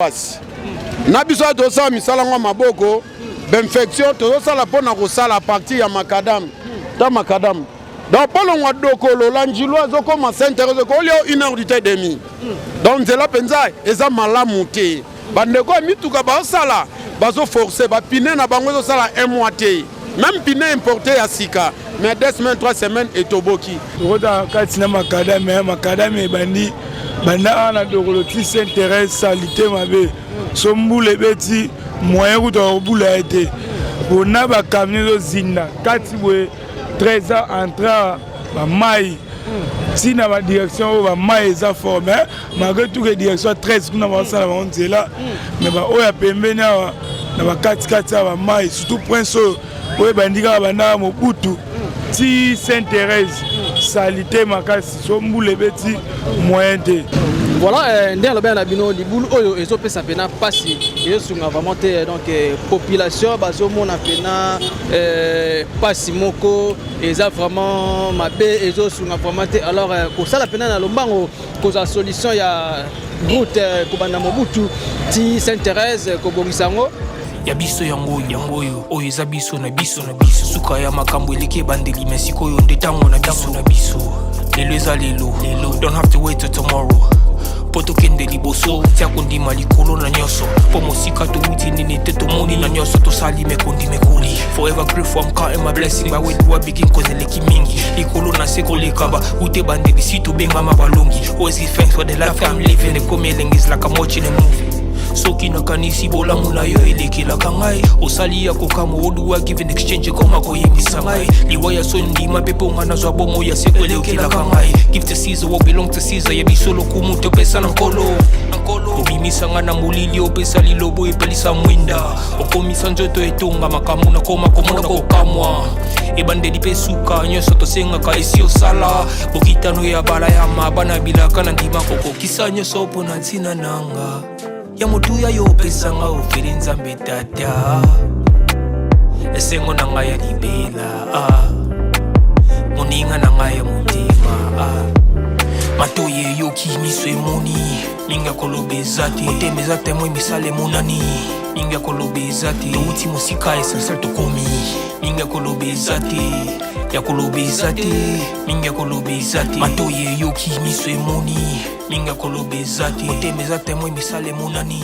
Pasi na biso awa, tozosala misala ngo maboko, bainfection tozosala mpona kosala partir ya macadam ta macadam. Donc mpo longwa Dokolo la Njilo azokoma Sainte Thérèse, kolia une heure du temps et demi. Donc nzela mpenza eza malamu te. Bandeko ya mituka bazosala, bazoforce bapine na bango, ezosala un mois te. Même pine importé ya sika, mais 2 semaines, 3 semaines etoboki. Tokota kati na macadam. Macadam ebandi banda awa na Dokolo ti Sainte Thérèse, saleté mabe. So mbula ebeti, moyen kuta kobula ye te, mpona bacamion ezozinda kati boye. 13 ans entra bamai ntina badirection oyo, bamai eza fort. Mais malgré tout que direction 13 kuna bazosala bango nzela, mais baoyo ya pembeni awa na bakatikati ya bamai, surtout prince oyo oyo ebandi kaka banda Mobutu ti Sainte Thérèse, saleté makasi. So mbula ebeti, moyen te. Voilà, nde alobaki na bino, libulu oyo ezopesa mpena mpasi, ezosunga vraiment te. Donc population bazomona mpena mpasi moko eza vraiment mabe, ezosunga vraiment te. Alors kosala mpena na lombango, kozala solution ya route kobanda Mobutu ti Sainte Thérèse, kobongisa yango. Ya biso yango, yango oyo, oyo eza biso na biso na biso. Suka ya makambo eleki ebandeli, me sikoyo nde ntango na biso na biso. Lelo eza lelo lelo, don't have to wait till tomorrow mpo tokende liboso. Tia kondima likolo na nyonso, mpo mosika towuti nini te, tomoni na nyonso tosali mekondi mekoli. Forever grateful, I'm counting my blessing. By where do I begin? 'Cause eleki mingi likolo na se koleka ba ute bandeli si tobengama balongi. Always give thanks for the life I'm living. Ekomi elengi, is like I'm watching a movie. Soki nakanisi bolamu na yo elekelaka ngai, osali ya kokamwa. Oduwa give in exchange, ekoma koyebisa ngai liwa ya so ndima mpe mponga nazwa bomo ya seko elekelaka ngai. Give to Caesar what belong to Caesar. Ya biso lokumu topesa na Nkolo. Obimisa nga na molili, opesa lilobo, epelisa mwinda, okomisa nzoto etonga makambo nakoma komona kokamwa. Ebandeli mpe suka, nyonso tosengaka esi osala. Bokitano ya bala ya mabana bilaka na ndima kokokisa nyonso mpo na ntina nanga ya motuya yo opesanga ofeli. Nzambe Tata, esengo na ngai ya libela, ah. Moninga na ngai ya motema, ah. Matoyi eyoki, miso emoni, mingi ya koloba eza te. Motema eza témoin, misala emonani, mingi ya koloba eza te. Touti mosika, essentiel tokomi, mingi ya koloba eza te, ya koloba eza te, mingi ya koloba eza te. Matoyi eyoki, miso emoni, mingi ya koloba eza te. Motema eza témoin, misala emonani,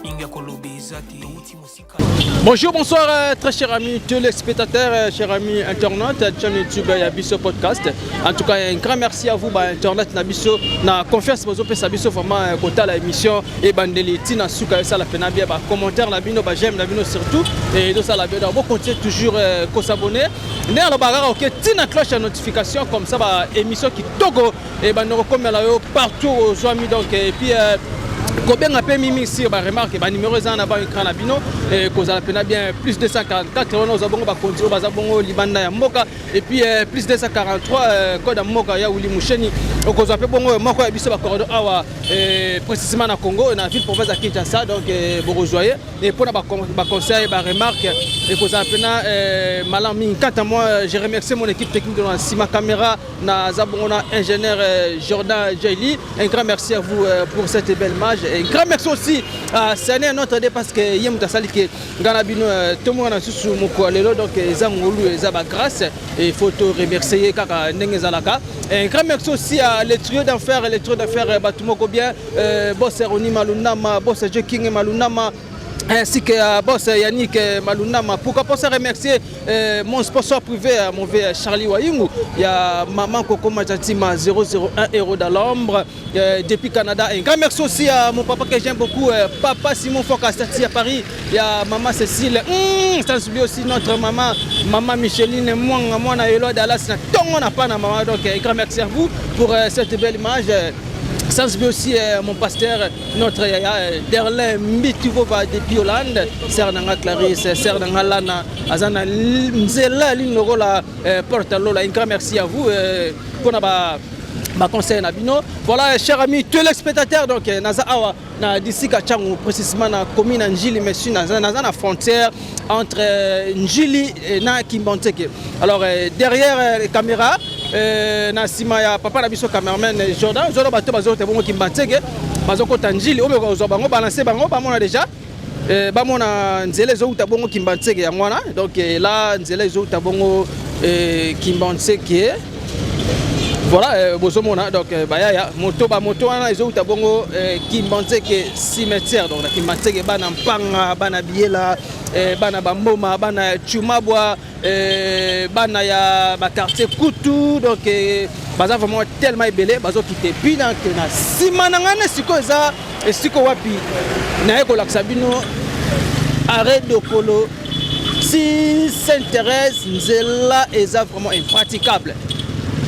mingi ya koloba eza te. Touti mosika. Bonjour, bonsoir, très chers amis téléspectateurs, chers amis internautes, chaîne YouTube ya Biso Podcast. En tout cas, un grand merci à vous, ba internautes na biso, na confiance bozo pesa biso vraiment kota la émission et bandeli tina suka ça la pena bien, ba commentaire na bino, ba j'aime na bino surtout et do ça la bien. Donc, continuez toujours ko s'abonner. Né alors ba OK tina cloche à notification, comme ça ba émission kitoko et ba no comme la yo partout aux amis. Donc et puis kobenga mpe mimi sur baremarque, banuméro eza na baécran na bino. Kozala mpena bien, plus 244 wana oza bongo bakonzi oyo baza bongo libanda ya mboka, et puis plus 243, code ya mboka ya Wili Musheni. Okozwa mpe bongo moko ya biso bacoordo awa, précisément na Congo, na ville province ya Kinshasa. Donc bokozwa ye mpona baconseil, baremarque, ekozala mpena malamu mingi. Quant à moi, je remercie mon équipe technique na nsima caméra, naza bongo na ingénieur Jordan Jaili. Un grand merci à vous pour cette belle image et un grand merci aussi à Seigneur notre Dieu, parce que ye moto asali ke nga na bino tomona susu mokolo lelo. Donc eza ngolu, eza bagrâce et il faut te remercier ye kaka ndenge ezalaka. Un grand merci aussi à le trio d'enfer, le trio d'enfer, bato moko bien, boss Roni Malunama, boss Je King Malunama, ainsi que boss Yannick Malunama. Pourquoi pas se remercier mon sponsor privé, mon vieux Charlie Wayungu. Il y a Maman Coco Majatima 001 € dans l'ombre depuis Canada. Un grand merci aussi à mon papa que j'aime beaucoup, papa Simon Fokastati à Paris. Il y a Maman Cécile, sans oublier aussi notre maman, Maman Micheline Mwanga, moi, Elo Dallas, tongo na pas na maman. Donc un grand merci à vous pour cette belle image. Sans oublier aussi mon pasteur, notre yaya, Derlin Mbituvova depuis Hollande, sœur nanga Clarisse, sœur nanga Lana, Azana Nzela, Lola, Porte Lola. Un grand merci à vous pour ba conseil na bino. Voilà, chers amis téléspectateurs, donc naza awa. Na disika Tshangu, précisément na commune ya Ndjili, mais si naza na frontière entre Ndjili na Kimbanseke. Alors derrière les caméras, na nsima ya papa na biso cameraman Jordan Jordan, bato bazota bongo Kimbanseke, bazokota Ndjili oyo kozwa bango, balance bango, bamona déjà, bamona nzela ezouta bongo Kimbanseke, yango wana. Donc là nzela ezouta bongo Kimbanseke, voilà, bozomona. Donc bayaya moto, bamoto wana ezouta bongo Kimbanseke cimetière. Donc na Kimbanseke, bana Mpanga, bana Biyela, bana Bamboma, bana Chumabwa, bana ya baquartier kutu, donc baza vraiment tellement ebele bazokite. Puis na nsima na ngai na sikoyo eza esika wapi naye kolakisa bino arrêt Dokolo si Sainte Thérèse. Nzela eza vraiment impraticable,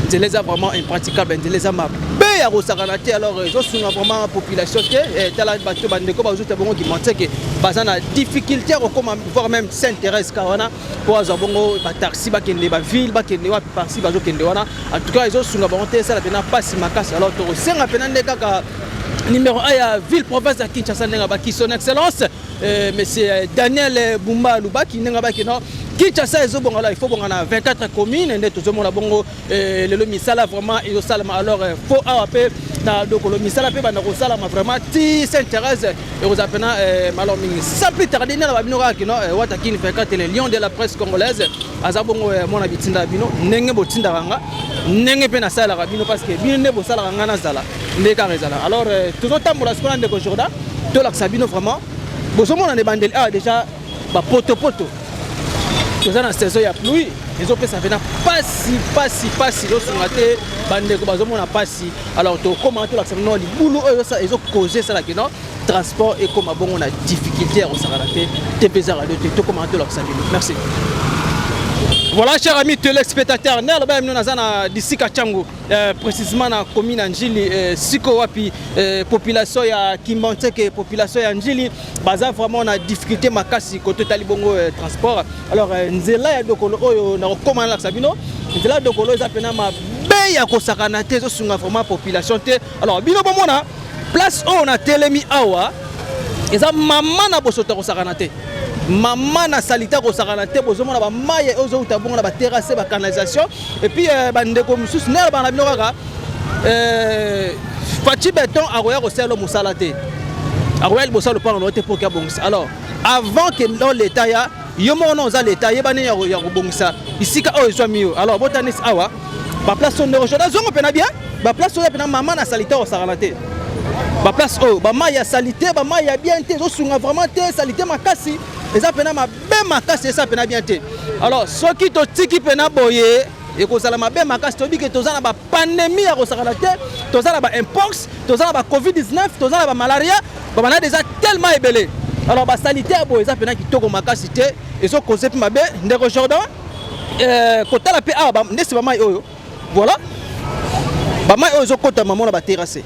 nzela eza vraiment impraticable, nzela eza mabe ya kosakana te. Alors ezosunga vraiment population te. Tala bato, bandeko bazuta bongo Kimbanseke, baza na difficulté ya kokóma voire même Sainte Thérèse ka wana mpo azwa bongo bataxi, bakende baville, bakende wapi, parci bazokende wana. En tout cas ezosunga bango te, esala mpena mpasi makasi. Alors tokosenga mpena nde kaka numéro 1 ya ville province ya Kinshasa, ndenge baki son excellence monsieur Daniel Bumba Lubaki, ndenge baki no Kinshasa ezobonga la, il faut bonga na 24 commune nde tozomona bongo lelo misala vraiment ezosalama. Alors faut awa mpe na Dokolo misala mpe banda kosalama vraiment ti Sainte Thérèse, ekozala mpena malheur mingi. Sans plus tarder, nde na babino kaka kino Watakini 24, le lion de la presse congolaise, aza bongo mwana bitinda bino ndenge botindaka nga, ndenge mpe nasalelaka bino, parce que bino nde bosalaka nga nazala nde kaka ezala. Alors tozotambola sikoyo na ndeko Jordan, tolakisa bino vraiment. Bozomona na ebandeli awa déjà bapotopoto, toza na saison ya pluie, ezopesa mpena pasi pasi pasi, ezosunga te, bandeko bazomona pasi. Alors tokóma tolakisa bino libulu oyo ezocauser, esalaki no transport ekóma bongo na difficulté ya kosakana te te mpe eza radio te. Tokóma tolakisa bino. Merci. Voilà, chers amis téléspectateurs, nde aloba bino naza na disika Tshangu, précisément na commune ya Ndjili, siko wapi population ya Kimbanseke, population ya Ndjili baza vraiment na difficulté makasi koto etali bongo transport. Alors nzela ya Dokolo oyo nakokóma nalakisa bino, nzela ya Dokolo eza mpena mabe ya kosakana te, ezosunga vraiment population te. Alors bino bomona place oyo natelemi awa, eza mama na bosoto ya kosakana te, mama na saleté kosakana te. Bozomona bamai oyo ozouta bongo na baterrasse, bacanalisation. Et puis bandeko mosusu nde alobaka na bino kaka Fatshi Béton akoya kosala mosala te, akoya liboso ya lopango na yo te mpo ke abongisa. Alors avant ke no leta ya yo moko na oza leta, yeba ndenge ya kobongisa esika oyo ezwami yo. Alors botanisi awa baplace oyo, ndeko Jordan, zongo mpena bien baplace oyo mpena mama na saleté kosakana te. Baplace oyo bamai ya saleté, bamai ya bien te, ezosunga vraiment te, saleté makasi, eza mpena mabe makasi, eza mpena bien te. Alors soki totiki mpena boye, ekozala mabe makasi. Toyebi ke toza na bapandémie ya kosakana te, toza na bampox, toza na bacovid-19, toza na bamalaria, bamalade eza tellement ebele. Alors basaleté ya boye eza mpena kitoko makasi te, ezocauser mpe mabe. Ndeko Jordan, kotala mpe awa ndesi bamai oyo, voilà, bamai oyo ezokɔta mamo na baterrasse,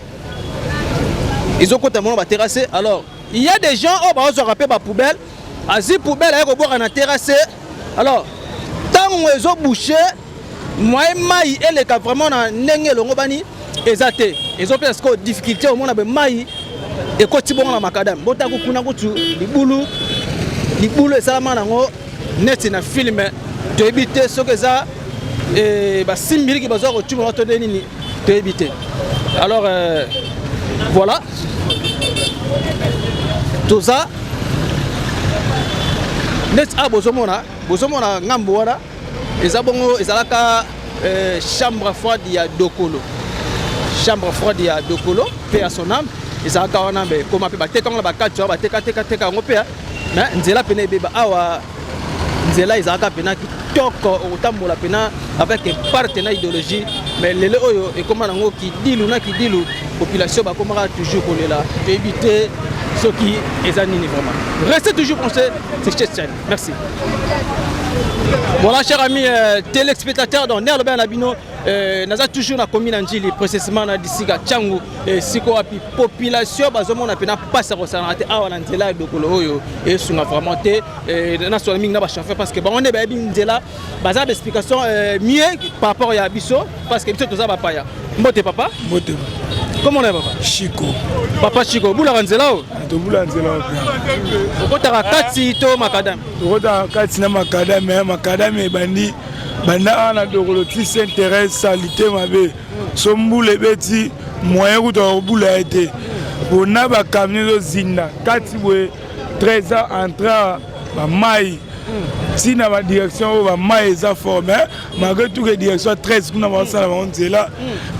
ezokɔta mamo na baterrasse. Alors il y a des gens oyo bazwaka mpe bapoubelle, azwi poubelle, aye kobwaka na terrasse. Alors ntango ezoboucher, moyen mai eleka vraiment na ndenge elongo bani eza te, ezopesa sikoyo difficulté. Omona be mai ekoti bongo na macadam. Botaku kuna kutu libulu, libulu esalama nango neti na film. Toyebi te soki eza basimbiliki bazwa kotuma to nde nini, toyebi te. Alors voilà, toza neti awa, bozomona, bozomona ngambo wana eza bongo ezalaka chambre froide ya Dokolo, chambre froide ya Dokolo mpe ya son âme ezalaka wana. Mbe ekoma mpe bateka yango na bakati wana, batekatekateka yango mpe. Mais nzela pene ebeba awa, nzela ezalaka mpena kitoko, okotambola mpena avec parte na idéologie. Mais lelo oyo ekóma nango kidilu na kidilu, population bakomaka toujours kolela, toyebi te soki eza nini vraiment. Restez toujours branchés sur cette chaîne. Merci. Voilà, chers amis téléspectateurs, donc nde aloba na bino naza toujours na commune ya Ndjili, précisément na disika Tshangu, esika wapi population bazomona mpena mpasi ya kosalana te awa na nzela ya Dokolo oyo esunga vraiment te. Nasola mingi na bachauffeur parce que bango nde bayebi nzela, baza baexplication mieux par rapport ya biso, parce que biso toza bapaya. Mbote papa. Mbote. Comment on papa? Chico. Papa Chico, obulaka nzela oyo? Ah, tobula nzela oyo. Okotaka kati to makadame? Tokotaka kati na makadame, eh, makadame ebandi banda awa na dokolo ti Sainte Thérèse salite mabe. So mbula ebeti moyen kutu akobula ye te. Pona ba camion ezozinda kati boye 13 ans entre ba mai ntina ba direction oyo ba mai eza fort mais malgré tout que direction 13 kuna bazosala bango nzela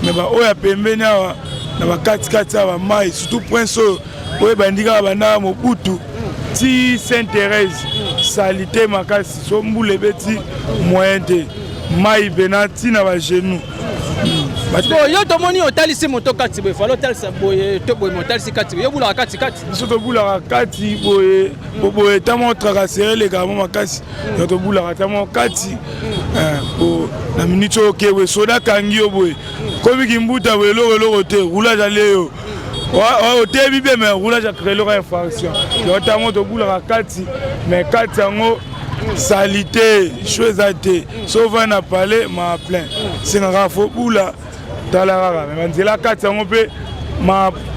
mais baoyo ya pembeni awa na bakatikati ya bamai surtout prince oyo oyo ebandi kaka banda mobutu ti saint thérèse salite makasi so mbula ebeti moyen te mai mpena ntina bagenou. Yo tomoni otalisi moto kati boye, falo otalisa boye to boye, otalisi kati boye, yo bulaka kati kati? Biso tobulaka kati boye po boye ntango tracasserie elekaka mo makasi, yo tobulaka ntango kati po na minute oyo okewe soda akangi yo boye komi kimbuta boye eloko eloko te, roulage ale yo oteyebi bien mais roulage acrée eloko ya infraction. Yo ntango tobulaka kati mais kati yango salite sho eza te, so ovandi na palais ma plein sengaka fo bula tala kaka me banzela kati yango mpe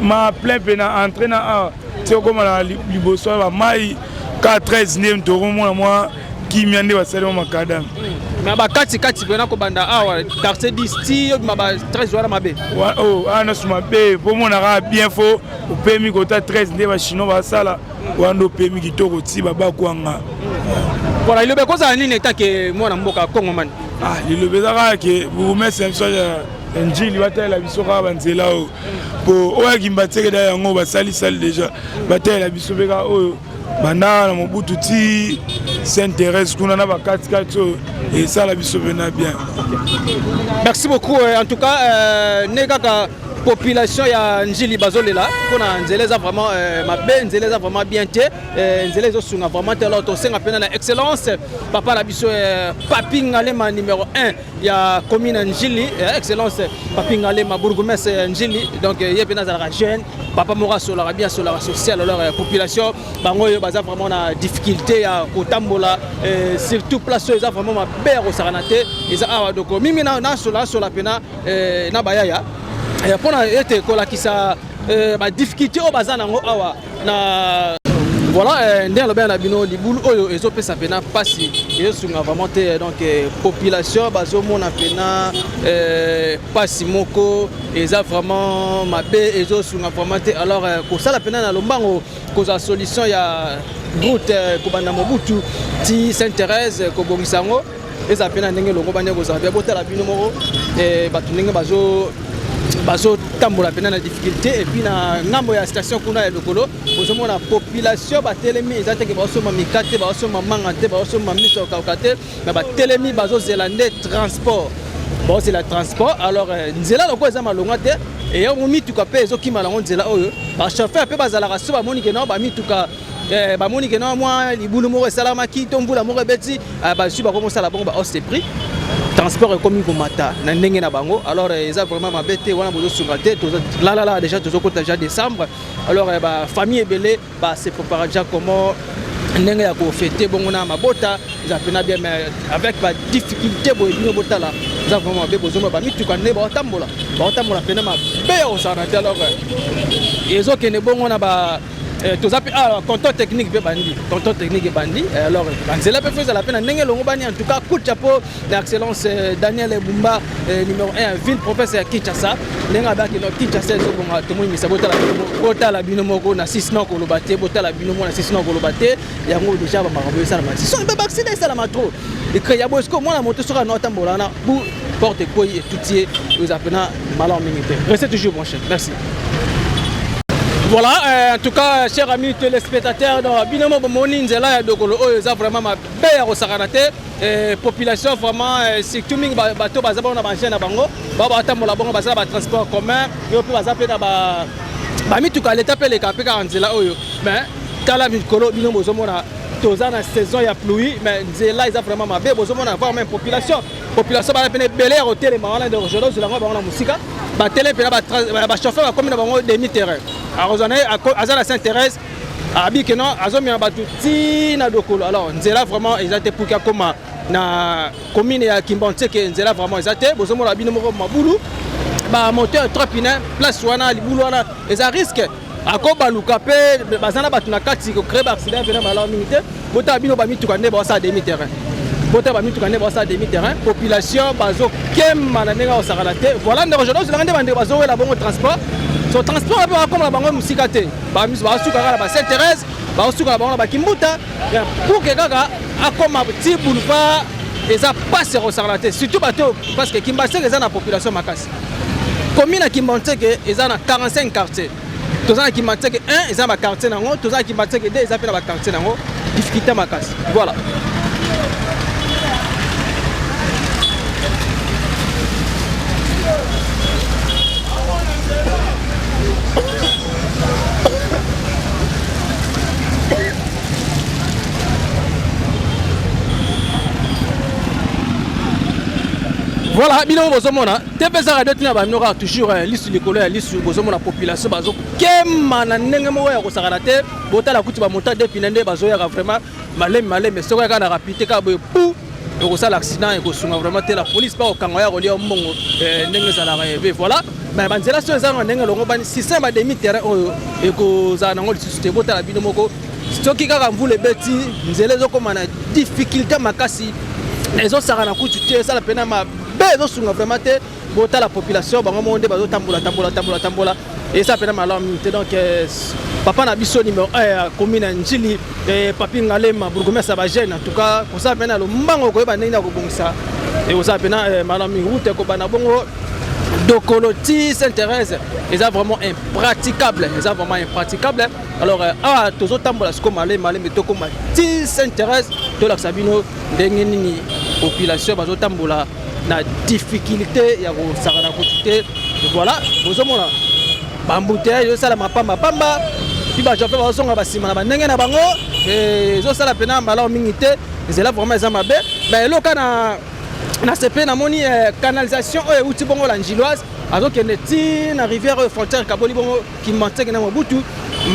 ma plein mpe na entrée na awa ti okóma na liboso ya bamai ka 13 nde tokomona mwa kimia nde basali mwa makadame. Me bakati kati mpena kobanda awa quartier 10 ti obima ba 13 wana mabe. Awa nyonso mabe mpo omona kaka bien fo opemi kota 13 nde bachinois basala wana nde opemi kitoko ti babakwanga. Voilà, liloba ekozala nini etake mwana mboka kongomani? Ah, liloba eza kaka ke bourgmestre na biso ya Njili batalela biso kaka banzela oyo, po oyo akimba tiekeda yango basalisali déjà, batalela biso mpe kaka oyo banda na Mobutu ti Sainte Thérèse kuna na bakatikati oyo esala biso mpena bien. Merci beaucoup. En tout cas, ne kaka population ya Njili bazolela mpona nzela eza vraiment mabe, nzela eza vraiment bien te, nzela ezosunga vraiment te. Alors tosenga mpena na excellence papa na biso Papi Ngalema, numéro 1 ya commune ya Njili, excellence Papi Ngalema, bourgmestre ya Njili. Donc ye mpena azalaka jeune papa moko asolaka bien, asolaka social. Alors population bango oyo baza vraiment na difficulté ya kotambola, surtout place oyo eza vraiment mabe ya kosakana te, eza awa. Donc mimi nasola asola mpena na bayaya mpona ete kolakisa badifficulté oyo baza nango awa na voilà. Nde alobela na bino, libulu oyo ezopesa mpena mpasi, ezosunga vraiment te. Donc population bazomona mpena mpasi moko eza vraiment mabe, ezosunga vraiment te. Alors kosala mpena na lombango kozwa solution ya route kobanda Mobutu ti Sainte Thérèse, kobongisa yango ezala mpe na ndenge elongo bande kozala mpe. Botala bino moko bato ndenge bazotambola mpena na difficulté. Et puis na ngambo ya station kuna ya lokolo, ozomona population batelemi, eza teke bazosomba mikate, bazosomba manga te, bazosomba miso ya kokauka te, mais batelemi bazozela nde transport, bazozela transport. Alors nzela lokola eza malonga te, eyango mituka mpe ezokima nango nzela oyo. Bachauffeur mpe bazalaka so bamoni ke nao bamituka, bamoni ke nao mwa libulu moko esalamaki to mbula moko ebeti, bazwi bakomosala bongo ba hausse de prix, transport ekomi komata na ndenge na bango. Alors eza vraiment mabe te wana, bozosunga te. Lalala déjà tozokota déjà décembre, alors bafamille ebele base prépare déjà comment ndenge ya kofêter bongo na mabota eza mpena bien, mais avec badifficulté boye bino botala eza vraiment mabe. Bozomona bamituka nde baotambola, baotambola mpena mabe ya kosala te. Alors ezokende bongo na ba toza mpe awa contrôle technique mpe bandi, contrôle technique ebandi. Alors banzela mpe fo ezala mpe na ndenge elongo bani. En tout cas, coup de chapeau na excellence Daniel Bumba, numéro 1 ville province ya Kinshasa, ndenge abaki no Kinshasa ezobonga. Tomoni misa, botala bino moko na 6 na koloba te, botala bino moko na 6 na koloba te. Yango déjà bamakambo esalama ti so baaccident esalama trop ecré ya boye. Sikoyo mwana moto soki ana otambola wana bu porte ekwei etuti ye, eza mpena malamu mingi te. Restez toujours branché, merci. Voilà, en tout cas, chers amis téléspectateurs, donc bino mo bomoni nzela ya dokolo oyo eza vraiment mabe ya kosakana te. Population vraiment, surtout mingi bato baza bongo na baengin na bango, bao batambola bongo, baza na batransport commun yo mpe baza mpe na bamituka ya leta mpe eleka mpe kaka nzela oyo. Mais tala mikolo bino bozomona toza na saison ya pluie, mais nzela eza vraiment mabe. Bozomona voir même population bana pene ebele ya kotelema wana. Donc ozozela yango bango na mosika batele mpena, bachauffeur bakomi na bango demi terrain, akozwa na ye aza na Sainte Thérèse, abi ke non, azomema bato ti na dokolo. Alors nzela vraiment eza te pour akoma na commune ya Kimbanseke, nzela vraiment eza te. Bozomona bino moko mabulu. Ba moteur trois pneus place wana libulu wana eza risque. Akobaluka mpe baza na bato na kati kocree ba accident mpena malamu mingi te. Botala bino bamituka nde baosala demi terrain, botala bamituka nde baosala demi terrain, population bazokema na ndenge akosakana te. Voilà ndeko Jordan, ozolanga nde bandeko bazowela bongo transport. So transport mpe bakoma na bango mosika te, basuka kaka na ba Sainte Thérèse, baosuka na bango na bakimbuta pour que kaka akoma ti boulevard eza pasi ya kosakana te, surtout bato parce que Kimbanseke eza na population makasi. Commune ya Kimbanseke eza na 45 quartiers. Toza na Kimbanseke 1 eza na ba quartier nango, toza na Kimbanseke 2 eza pe na ba quartier nango, difficulté makasi. Voilà. Voilà, bino bozomona TV eza radio tina ba bino kaka toujours lisu likolo ya lisu, bozomona population bazokema na ndenge moko ya kosakana te. Botala kuti ba motard de pine nde bazoyaka vraiment malemi malemi, soki kaka na rapidité kaka boye pu ekosala accident, ekosunga vraiment te. La police pa kokanga ya kolia mbongo ndenge ezalaka ebe. Voilà, mais banzela so eza na ndenge elongo bani système ya demi terrain oyo ekozala nango lisusu te. Botala bino moko soki kaka mvula ebeti nzela ezokoma na difficulté makasi, ezosaka na kutu te, esala pena mabe, ezosunga vraiment te. Botala population bango moko nde bazotambola tambola tambola tambola, eza pena malamu mingi te. Donc papa na biso numéro 1 ya commune ya Ndjili, Papi Ngalema, bourgmestre ya ba jeune, en tout cas kosala pena lombango koyeba ndenge ya kobongisa ekozala pena malamu mingi. Route ekobanda bongo Dokolo ti Sainte Thérèse eza vraiment impraticable, eza vraiment impraticable. Alors awa tozotambola sikoyo malemi malemi, tokoma ti Sainte Thérèse, tolakisa bino ndenge nini population bazotambola na difficulté ya kosakana kutu te. Voilà, bozomona ba embouteillage ezosala mapamba pamba, puis ba chauffeur bazozonga basima na bandenge na bango, ezosala pena malamu mingi te. Nzela vraiment eza mabe. Mais eloko na na CP namoni canalisation oyo euti bongo la Ndjiloise azokende ti na rivière oyo frontière kaboli bongo Kimbanseke na Mobutu,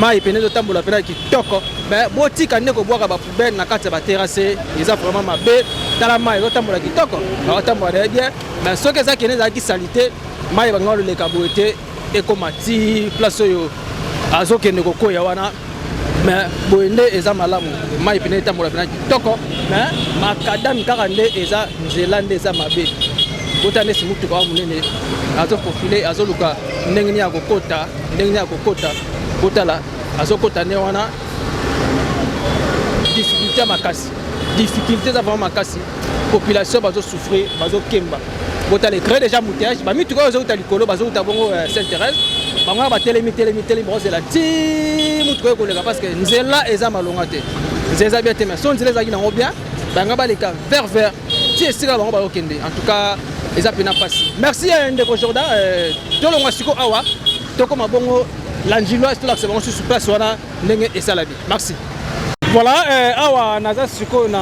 mai pene ezotambola pena kitoko. Mais botika nde kobwaka ba poubelle na kati ya ba terrasse, eza vraiment mabe. Tala mai ezotambola kitoko, azotambola na ye bien, mais soki eza kende ezalaki salite, mai bango loleka boye te, ekoma ti place oyo azokende kokoya wana. Mais boye nde eza malamu, mai pene etambola pena kitoko, mais makadame kaka nde eza nzela nde eza mabe. Bota nde simutuka wa monene azoprofile, azoluka ndenge nini ya kokota, ndenge nini ya kokota. Botala azokota nde wana difficulté makasi, difficulté eza vraiment makasi, population bazosouffrir, bazokemba. Botala ecrée déjà embouteillage, bamituka oyo ezouta likolo bazouta bongo Sainte Thérèse, bango wana batelemi telemi telemi, bakozela ti mutuka oyo ekoleka parce que nzela eza malonga te, nzela eza bien te. Mais so nzela ezalaki nango bien, banga baleka vert vert ti esika bango bazokende. En tout cas eza pena pasi. Merci ndeko Jordan. Tolongwa siko awa tokoma bongo la Ndjiloise, tolakisa bango susu place wana ndenge esalami. Merci. Voilà, awa naza sikoyo na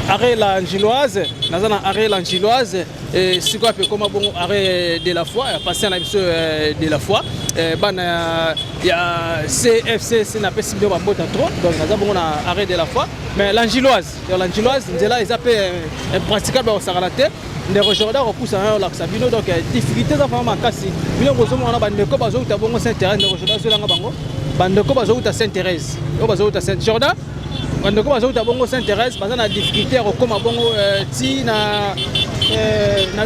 arrêt la Ndjiloise, naza na arrêt la Ndjiloise, et sikoyo ape koma bongo arrêt de la foi, ya patient na biso de la foi, bana ya CFCC na pesi bino bambota trop. Donc naza bongo na arrêt de la foi, mais la Ndjiloise, la Ndjiloise nzela eza pe impraticable kosakana te. Ndeko Jordan kopusa na olakisa bino. Donc difficulté eza vraiment makasi. Bino bozomona bandeko bazouta bongo Sainte Thérèse, ndeko Jordan azolanga bango, bandeko bazouta Sainte Thérèse oyo bazouta Sainte Jordan, bandeko bazouta bongo Sainte Thérèse baza na difficulté ya kokóma bongo ti na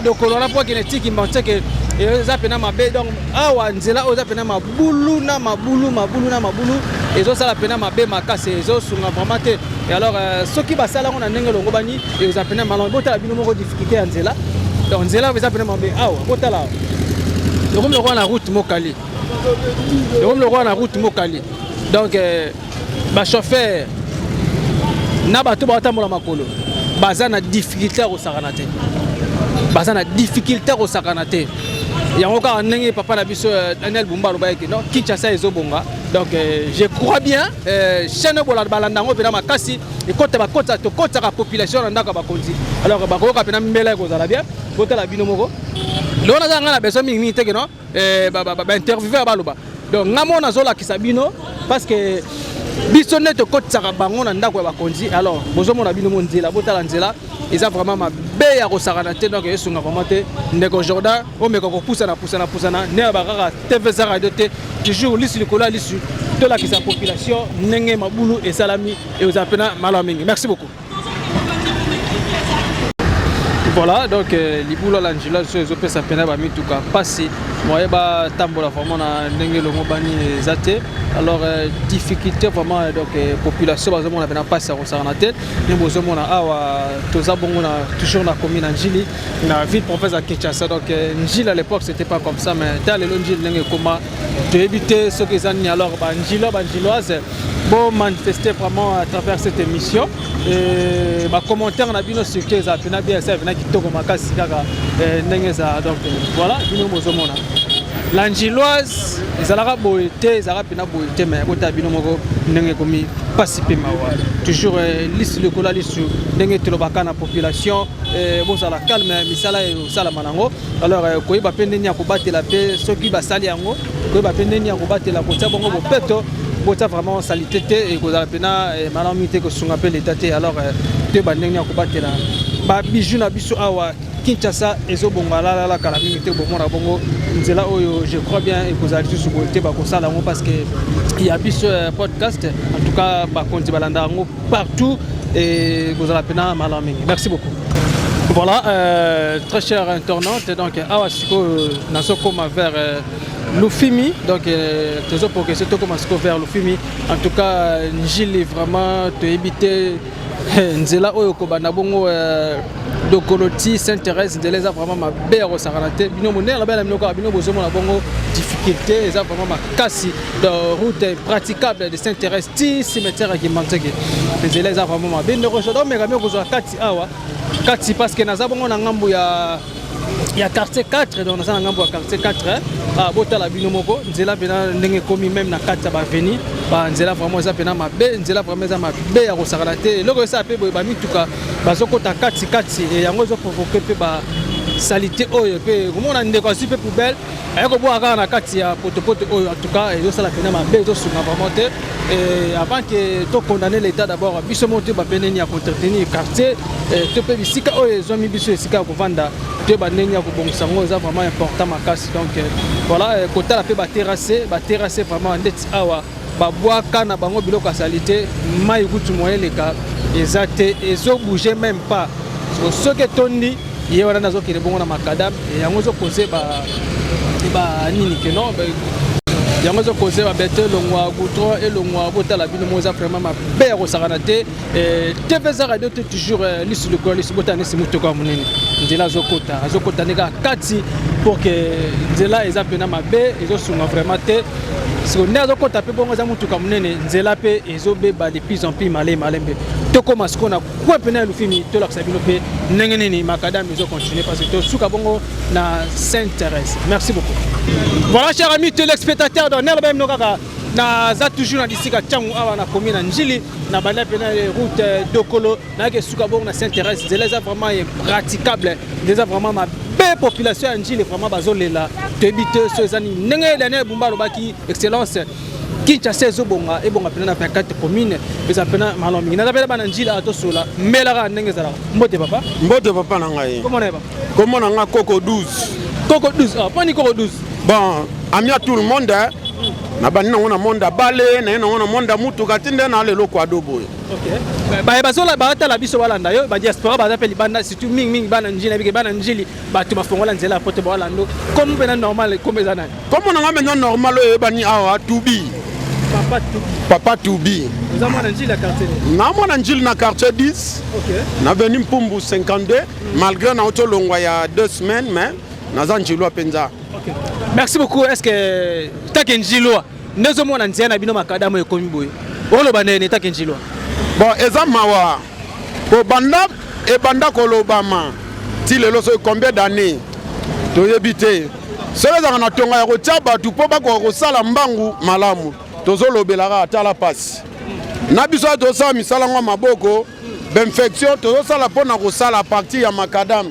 Dokolo wana po akende ti Kimbanseke, eza pena mabe. Donc awa nzela oyo eza pena mabulu na mabulu, mabulu na mabulu, ezosala pena mabe makasi, ezosunga vraiment te. Et alors soki basala yango na ndenge elongo bani, eza pena malamu. Botala bino moko difficulté ya nzela, donc nzela eza pena mabe awa. Botala awa ekomi lokola na route mokali, ekomi lokola na route mokali. Donc ba chauffeur na bato batambola makolo baza na difficulté ya kosakana te, baza na difficulté ya kosakana te. Yango kaka ndenge papa na biso Daniel Bumba alobaki non, Kinshasa ezobonga. Donc je crois bien chaîne oyo balanda yango mpena makasi, ekota bakota tokotaka population na ndako ya bakonzi, alors bakoyoka mpena mbela ekozala bien. Botala bino moko lelo naza nga na besoin mingimingi te ke non ba interviewer baloba. Donc nga moko nazolakisa bino parce que biso nde tokotisaka bango na ndako ya bakonzi. Alors bozomona bino mo nzela, botala nzela eza vraiment mabe ya kosakana te. Donc esunga vraiment te, ndeko Jordan, omeka kopusana pusana pusana nde ya bakaka TV za radio te, toujours lisu likolo ya lisu, tolakisa population ndenge mabulu esalami, eza mpena malamu mingi. Merci beaucoup. Voilà, donc libulu ya Njila so ezopesa mpena bamituka mpasi, moye batambola vraiment na ndenge elongo bani eza te. Alors difficulté vraiment, donc population bazomona mpena mpasi ya kosakana te. Nde bozomona awa, toza bongo na toujours na commune ya Njili, na ville province ya Kinshasa. Donc Njili à l'époque, c'était pas comme ça, mais ta lelo Njili ndenge ekoma, toyebi te soki eza nini. Alors banjilois, banjiloise, bo manifester vraiment à travers cette émission et bacommentaire na bino surtout eza mpena bien, eza mpena kitoko makasi kaka ndenge ezala. Donc voilà, bino bozomona la Njiloise ezalaka boye te, ezalaka mpena boye te, mais botala bino moko ndenge ekomi, mpasi mpe mawa. Toujours lisu likolo ya lisu, ndenge tolobaka na population, bozala calme, misala esalama nango. Alors koyeba mpe ndenge ya kobatela mpe soki basali yango, koyeba mpe ndenge ya kobatela, kotia bongo bopeto, botia vraiment saleté te, ekozala mpena malamu mingi te, kosunga mpe leta te. Alors toyeba ndenge ya kobatela babiju na biso awa. Kinshasa ezobonga lalala, kala mingi te bomona bongo nzela oyo, je crois bien ekozala lisusu boye te, bakosala yango parce que ya biso podcast, en tout cas bakonzi balanda yango partout, ekozala mpena malamu mingi. Merci beaucoup. Voilà, très cher internaute, donc awa sikoyo nazokoma vers Lufimi, donc tozo progresser, tokoma sikoyo vers Lufimi. En tout cas Njili vraiment toyebi te nzela oyo kobanda bongo Dokolo ti Sainte Thérèse, nzela eza vraiment mabe ya kosakana te. Bino mondenge na bana, bino kaka bino bozomona bongo difficulté eza vraiment makasi de route praticable de Sainte Thérèse ti cimetière ya Kimbanseke, nzela eza vraiment mabe. Ndeko Jordan, omeka mi kozwa kati awa kati parce que naza bongo na ngambu ya quartier 4, donc naza na ngambo ya quartier 4. Ah, botala bino moko nzela mpena ndenge ekomi, même na kati ya baveni, banzela vraiment eza mpena mabe, nzela vraiment eza mabe ya kosakana te. Eloko esala mpe boye, bamituka bazokɔta kati kati, yango ezoprovoquer mpe basaleté oyo. Mpe komona ndeko azwi mpe poubelle, aye kobwaka kaka na kati ya potopoto oyo. En tout cas ezosala mpena mabe, ezosunga vraiment te. Avant que tocondamner l'État, d'abord biso moko toyeba mpe nini ya koentretenir quartier to mpe bisika oyo ezwami biso esika ya kovanda, toyeba ndenge ya kobongisa yango, eza vraiment important makasi. Donc voilà, kotala mpe baterrasse, baterrasse vraiment ndeti awa babwaka na bango biloko ya saleté, mai kutu moyen eleka eza te, ezobouge même pas. Soki etondi ye wana, nazokende bongo na macadam, yango ezokoze banini ke non, yango ezokoze babete elongwa goudron elongwa. Botala bino mo, eza vraiment mabe ya kosakana te. TV eza radio te, toujours lisu likolo lisu. Botala nesi motuka ya monene, nzela azokota, azokota nde kaka kati pour que nzela eza mpena mabe, ezosunga vraiment te. Siko nde azokota mpe bongo, eza motuka monene, nzela mpe ezobeba de plus en plus malembe malembe. Tokóma sikoyo na coin pene ya Lufimi, tolakisa bino mpe ndenge nini macadam ezocontinue parce que tosuka bongo na Sainte Thérèse. Merci beaucoup. Voilà, chers amis téléspectateurs, donc nelo bino kaka naza toujours na disika ntango awa na commune na Njili, na banda mpena route Dokolo, nayaki esuka bongo na Sainte Thérèse. Nzela eza vraiment impraticable, eza vraiment mabe. Population ya Njili vraiment bazolela, toyebi te so eza nini. Ndenge Daniel Bumba alobaki, excellence, Kinshasa ezobonga, ebonga mpena na 24 commune, eza mpena malamu mingi. Naza mpena bana Njili awa, tosola mbelaka ndenge ezalaka. Mbote papa. Mbote papa na ngai. Komona yeba? Kombo na nga Koko 12. Koko 12, ah, mponi Koko 12? Bon, ami à tout le monde, hein. Na bandi nango na monde ya bale, naye nango na monde ya mutuka, ti nde na lelo kwado boye. Baye bazola baatala biso, balanda yo, badiaspora baza mpe libanda, surtout mingimingi bana Njili. Nabike bana Njili, bato bafongola nzela ya poto, balando komo mpena normal. Kombo eza nani? Kombo na nga maintenant normal oyo eyebani awa, Tubi. Papa Tubi. Papa Tubi. Oza mwana Njili ya quartier? Na mwana Njili na quartier 10, na avenue Mpumbu 52, malgré na otolongwa ya 2 semaines, mais naza njilwa mpenza. Okay. Merci beaucoup. Est ce que take njilwa nde ozomona nzela na bino macadam ekomi boye, oloba ndene take njilwa? Bon, eza mawa po banda ebanda kolobama ti lelo, soki combien d'année toyebi te. Soki ezalaka na tonga ya kotia bato mpo bakoka kosala mbangu malamu, tozolobelaka. Atala mpasi na biso awa, tozosala misala ngo ya maboko, bainfection tozosala mpona kosala partir ya macadam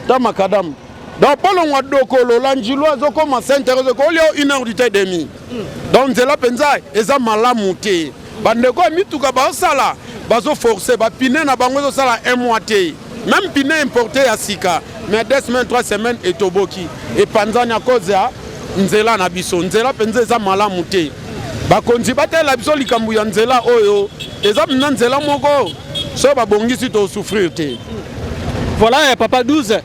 ta macadam. Donc mpo longwa Dokolo la Njilo azokoma Sainte Thérèse, kolia une heure du temps et demi. Donc nzela mpenza eza malamu te. Bandeko ya mituka bazosala, bazoforce bapine na bango ezosala un mois te, même pine importé ya sika, mais 2 semaines, 3 semaines etoboki, epanzani à cause ya nzela na biso. Nzela mpenza eza malamu te. Bakonzi batalela biso likambo ya nzela oyo. Eza mpenza nzela moko, soki babongisi, tosouffrir te. Voilà, papa 12,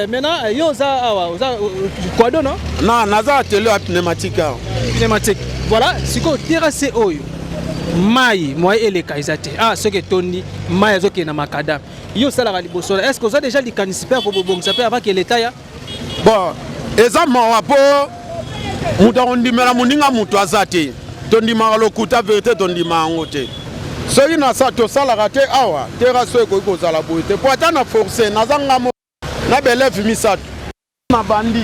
maintenant yo oza awa, oza quado, non? Na naza atelier ya pneumatique awa. Pneumatique, voilà. Sikoyo terrasse oyo, mai moye eleka eza te. Ah, soki etondi, mai azokende na macadam. Yo osalaka liboso, est ce que oza déjà likanisi mpe ya kobobongisa mpe avant ke leta ya? Bon, eza mawa mpo moto akondimela moninga, moto aza te. Tondimaka lokuta, vérité tondima yango te. Soki nasa tosalaka te awa, terrasse oyo ekoki kozala boye te, mpo ata na force naza nga na baélève misato na bandi,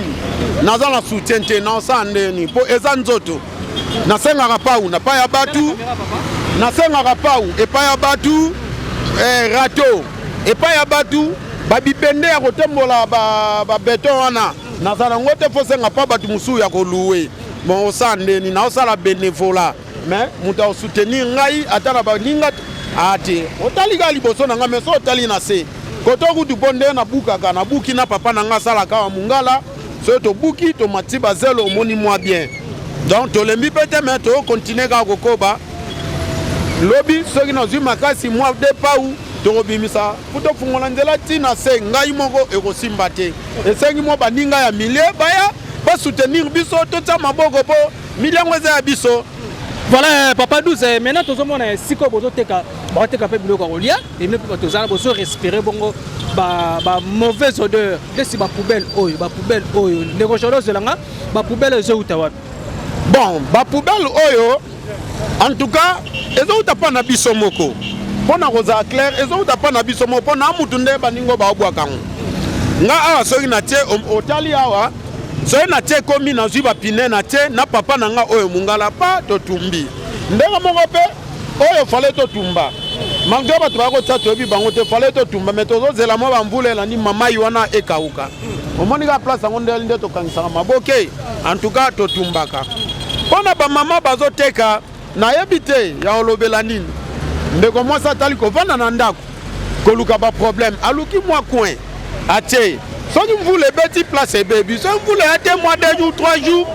naza na soutien te. Naosala ndeni? Mpo eza nzoto. Nasengaka pau na pa ya batu, nasengaka pau epai ya batu, râteau epai ya batu, babibende ya kotombola babeton wana naza nango te. Faut senga mpa bato mosusu ya kolouer. Bon, osala ndeni? Naosala bénévolat, mais moto akosoutenir ngai ata na baninga ate. Otali kaka liboso na ngai, mais so otali na se koto kutu, mpo ndenge nabukaka, nabuki na papa na ngai asalaka wa mongala. Soki tobuki, tomati bazelo, omoni mwa bien. Donc tolembi mpe te, mais tokocontinuer kaka kokoba. Lobi soki nazwi makasi mwa de pau, tokobimisa po tofungola nzela ntina se ngai moko ekosimba te. Esengi mwa baninga ya milieu baya basoutenir biso, totia maboko mpo miliango eza ya biso. Voilà, papa 12, maintenant tozomona esika oyo bozoteka, baoteka mpe biloko ya kolia emine mpe bato ozala bozo respirer bongo ba mauvaise odeur. Ndesi bapoubelle oyo, bapoubelle oyo, ndeko Jolo, ozelanga, bapoubelle ezowuta wapi? Bon, bapoubelle oyo, en tout cas ezowuta mpa na biso moko. Mpo na kozala clair, ezowuta mpa na biso moko, mpo na mutu nde baningo baobwaka yango. Nga awa soki natie, otali awa, soki natie, ekomi nazwi bapine, natie na papa na nga oyo mongala pa, totumbi ndenge moko mpe oyo fale totumba. Malgré bato baya kotia, toyebi bango te, fale totumba, mais tozozela mwa bamvula elandi, mamai wana ekauka. Omoni kaka place yango nde nde tokangisaka maboke. En tout cas totumbaka mpo na bamama bazoteka. Nayebi te ya olobela nini. Ndeko mwasi atali kovanda na ndako, koluka baproblème, aluki mwa coin, atie. Soki mvula ebeti, place ebebi. Soki mvula ya te, mwa 2 jours, 3 jours,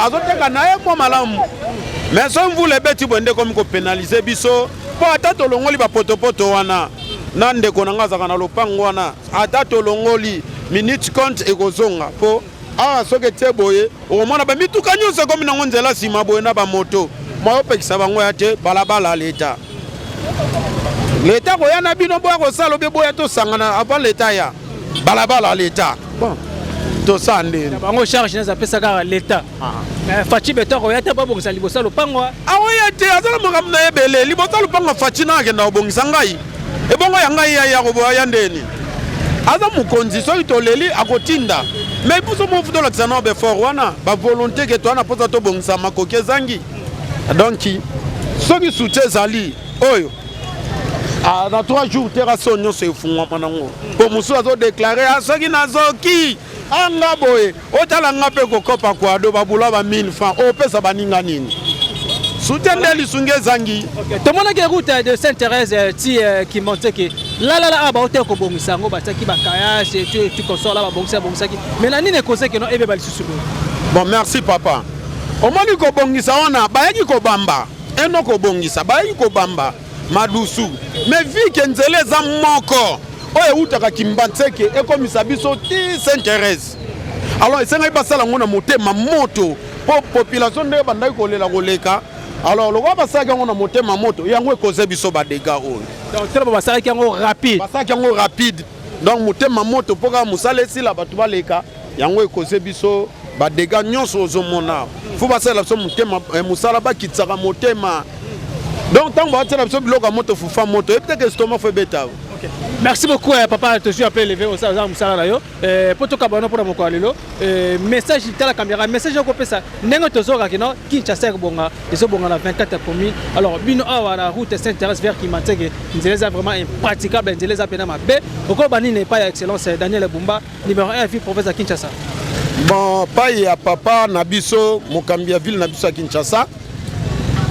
azoteka na ye mwa malamu. Mais soki mvula ebeti boye, nde ekomi kopénaliser biso, mpo ata tolongoli bapotopoto wana na ndeko na nga azalaka na lopango wana, ata tolongoli, minute compte ekozonga. Mpo awa soki etie boye, okomona bamituka nyonso ekomi nango nzela nsima boye na bamoto. Mwa opekisa bango ya te, balabala leta, leta koya na bino boya kosala obe boya tosangana avant leta ya balabala leta. Bon, tosala ndeni? Bango charge naza apesa kaka leta. Fatshi Béton koya te, babongisa liboso ya lopango. Aoya te, aza na makambo na ebele. Liboso ya lopango, Fatshi na akenda kobongisa ngai, ebongo ya ngai ya koboya ya ndeni? Aza mokonzi, soki toleli akotinda. Mais biso mofu tolakisa nao baeffort wana, bavolonté ke toza na mposa tobongisa, makoki ezangi. Donc soki soutien ezali oyo, na 3 jours terrasse oyo nyonso efungwama nango. Mpo mosusu azodéclarer, soki nazoki anga boye, otala nga mpe kokopa kwado babula ba 1000 francs, opesa baninga nini? Soutien nde lisungi ezangi. Tomonaki route de Sainte Thérèse ti Kimbanseke, lalala awa baote kobongisa yango, batiaki bacaillasse, tu consort la, babongisi, babongisaki, mais na nini ekozeki no ebeba lisusu boye? Bon, merci papa. Omoni kobongisa wana, bayaki kobamba eno, kobongisa bayaki kobamba madusu, mais vu ke nzela eza moko oyo eutaka Kimbanseke ekomisa biso ti Sainte Thérèse, alors esengaki basala yango na motema moto, mpo population ndenge bandaki kolela koleka. Alors lokola basalaki yango na motema moto, yango ekoze biso badégâts oyo. Donc tolo basalaki yango rapide. Basalaki yango rapide, donc motema moto, mpo kaka mosala esila, bato baleka. Yango ekoze biso badégâts nyonso ozomona. Faut basalela biso motema, mosala bakitisaka motema. Donc ntango batiela biso biloko ya moto, fufa moto eyebi teke estomac faut ebeta. Merci beaucoup, papa. Tozwi appel élevé, osala mosala na yo mpo tokaba wana mpona mokolo ya lelo. Message, tala caméra, message okopesa ndenge tozokaki no Kinshasa ekobonga, ezobonga na 24 ya commune. Alors bino awa na route Sainte Thérèse vers Kimbanseke, nzela eza vraiment impraticable, nzela eza mpena mabe. Okoba nini epai ya excellence Daniel Bumba, numéro 1 ville province ya Kinshasa? Bon, pai ya papa na biso, mokambi ya ville na biso ya Kinshasa,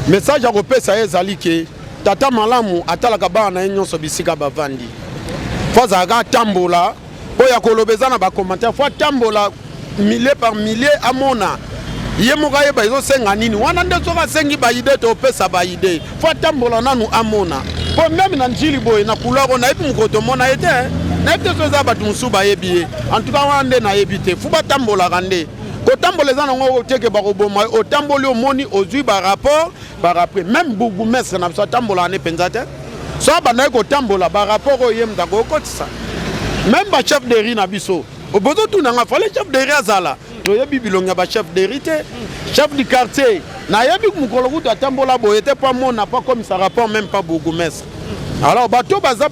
message ya kopesa ye ezali ke tata malamu atalaka bana na ye nyonso bisika bavandi, fo azalaka atambola mpo ya koloba eza na bacommentaire, fo atambola millier par millier, amona ye moko, ayeba ezosenga nini. Wana nde soki asengi baidées, topesa baidées. Fo atambola nanu, amona, mpo même na Njili boye na couloir oyo, nayebi mokolo tomona ye te, nayebi te so eza bato mosusu bayebi ye. En tout cas wana nde nayebi te. Fu batambolaka nde kotambola, eza nango teke bakoboma. Otamboli, omoni, ozwi barapport par après. Même bourgmestre na biso atambolaka ne mpenza te. So abandaki kotambola, barapport oyo ye moto akokotisa. Même bachef de rue na biso, bozotunanga, fallait chef de rue azala. Toyebi bilongi ya bachef de rue te. Chef du quartier, nayebi mokolo kutu atambola boye te mpo amona, mpo akomisa rapport, même pas bourgmestre. Alors bato baza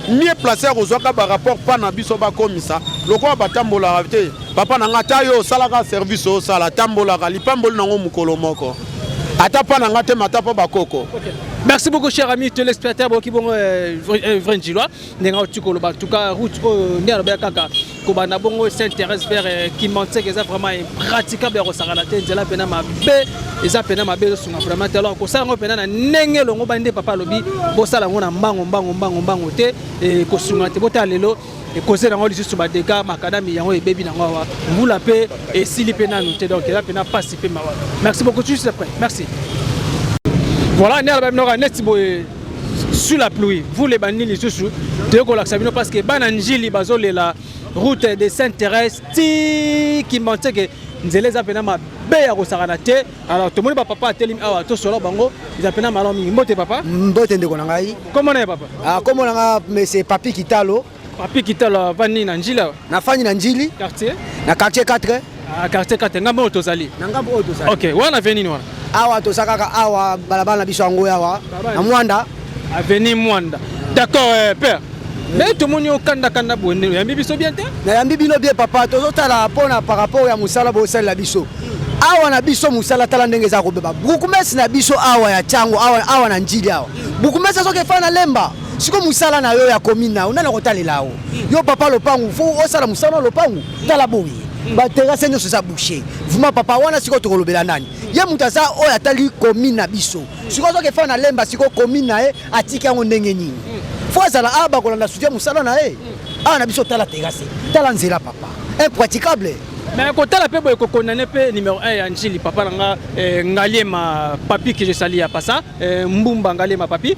mieux placé ya kozwaka barapport mpa na biso bakomisa, lokola batambolaka te. Papa na nga, ata yo osalaka service, osala, tambolaka, lipamboli nango mokolo moko, ata mpa na nga te, ma ata mpo bakoko. Merci beaucoup, chers amis téléspectateurs. Boki bongo vrai Njilois ndenge auti koloba. En tout cas route oyo nde alobaki kaka kobanda bongo Sainte Thérèse vers Kimbanseke eza vraiment impraticable ya kosakana te. Nzela mpena mabe, eza mpena mabe, ezosunga vraiment te. Alors kosala yango mpena na ndenge elongo bani nde papa alobi, bosala yango na mbango mbango mbango mbango te, ekosunga te. Botala lelo ekoze nango lisusu badégâts, macadam yango ebebi nango awa, mbula mpe esili mpe nanu te. Donc eza mpena pasi mpe mawa. Merci beaucoup, juste après, merci. Voilà, nde aloba bino neti boye sous la pluie, vous les bandi lisusu toye kolakisa bino parce que bana Njili bazolela route de Sainte Thérèse ti Kimbanseke, nzela eza mpena mabe ya kosakana te. Alors tomoni bapapa atelemi awa, tosola bango, eza mpena malamu mingi. Mbote papa. Mbote ndeko na ngai. Kombo na ye papa? Kombo na nga monsieur Papi Kitalo. Papi Kitalo, avandi na Njili awa? Nafandi na Njili. Quartier? Na quartier 4. Ah, quartier 4, ngambo oyo tozali. Na ngambo oyo tozali. Ok, wana avenue nini wana? Awa toza kaka awa, balabala na biso yango awa na Mwanda. Avenue Mwanda, d'accord. Père, mais tomoni okandakanda boye, nde oyambi biso bien te. Nayambi bino bien papa. Tozotala mpona par rapport ya mosala bosalela biso awa na biso mosala. Tala ndenge eza kobeba. Bourgmestre na biso awa ya Ntiango awa, awa na Njili awa, bourgmestre soki efana na Lemba, siko mosala na yo ya commune na yo, nani akotalela yo? Yo papa lopangu, fo osala mosala na lopangu. Tala boye, baterrasse nyonso eza bouché. Vraiment papa, wana sikoyo tokolobela nani? Ye moto aza oyo atali commune na biso. Sikoyo soki efana na Lemba, sikoyo commune na ye atiki yango ndenge nini? Fo azala awa, bakolanda soutien mosala na ye awa na biso. Tala terrasse, tala nzela papa, impraticable. Mais kotala mpe boye, kokondane mpe numéro 1 ya Njili, papa na nga Ngaliema Papi, que je salue ya pasa Mbumba Ngaliema Papi,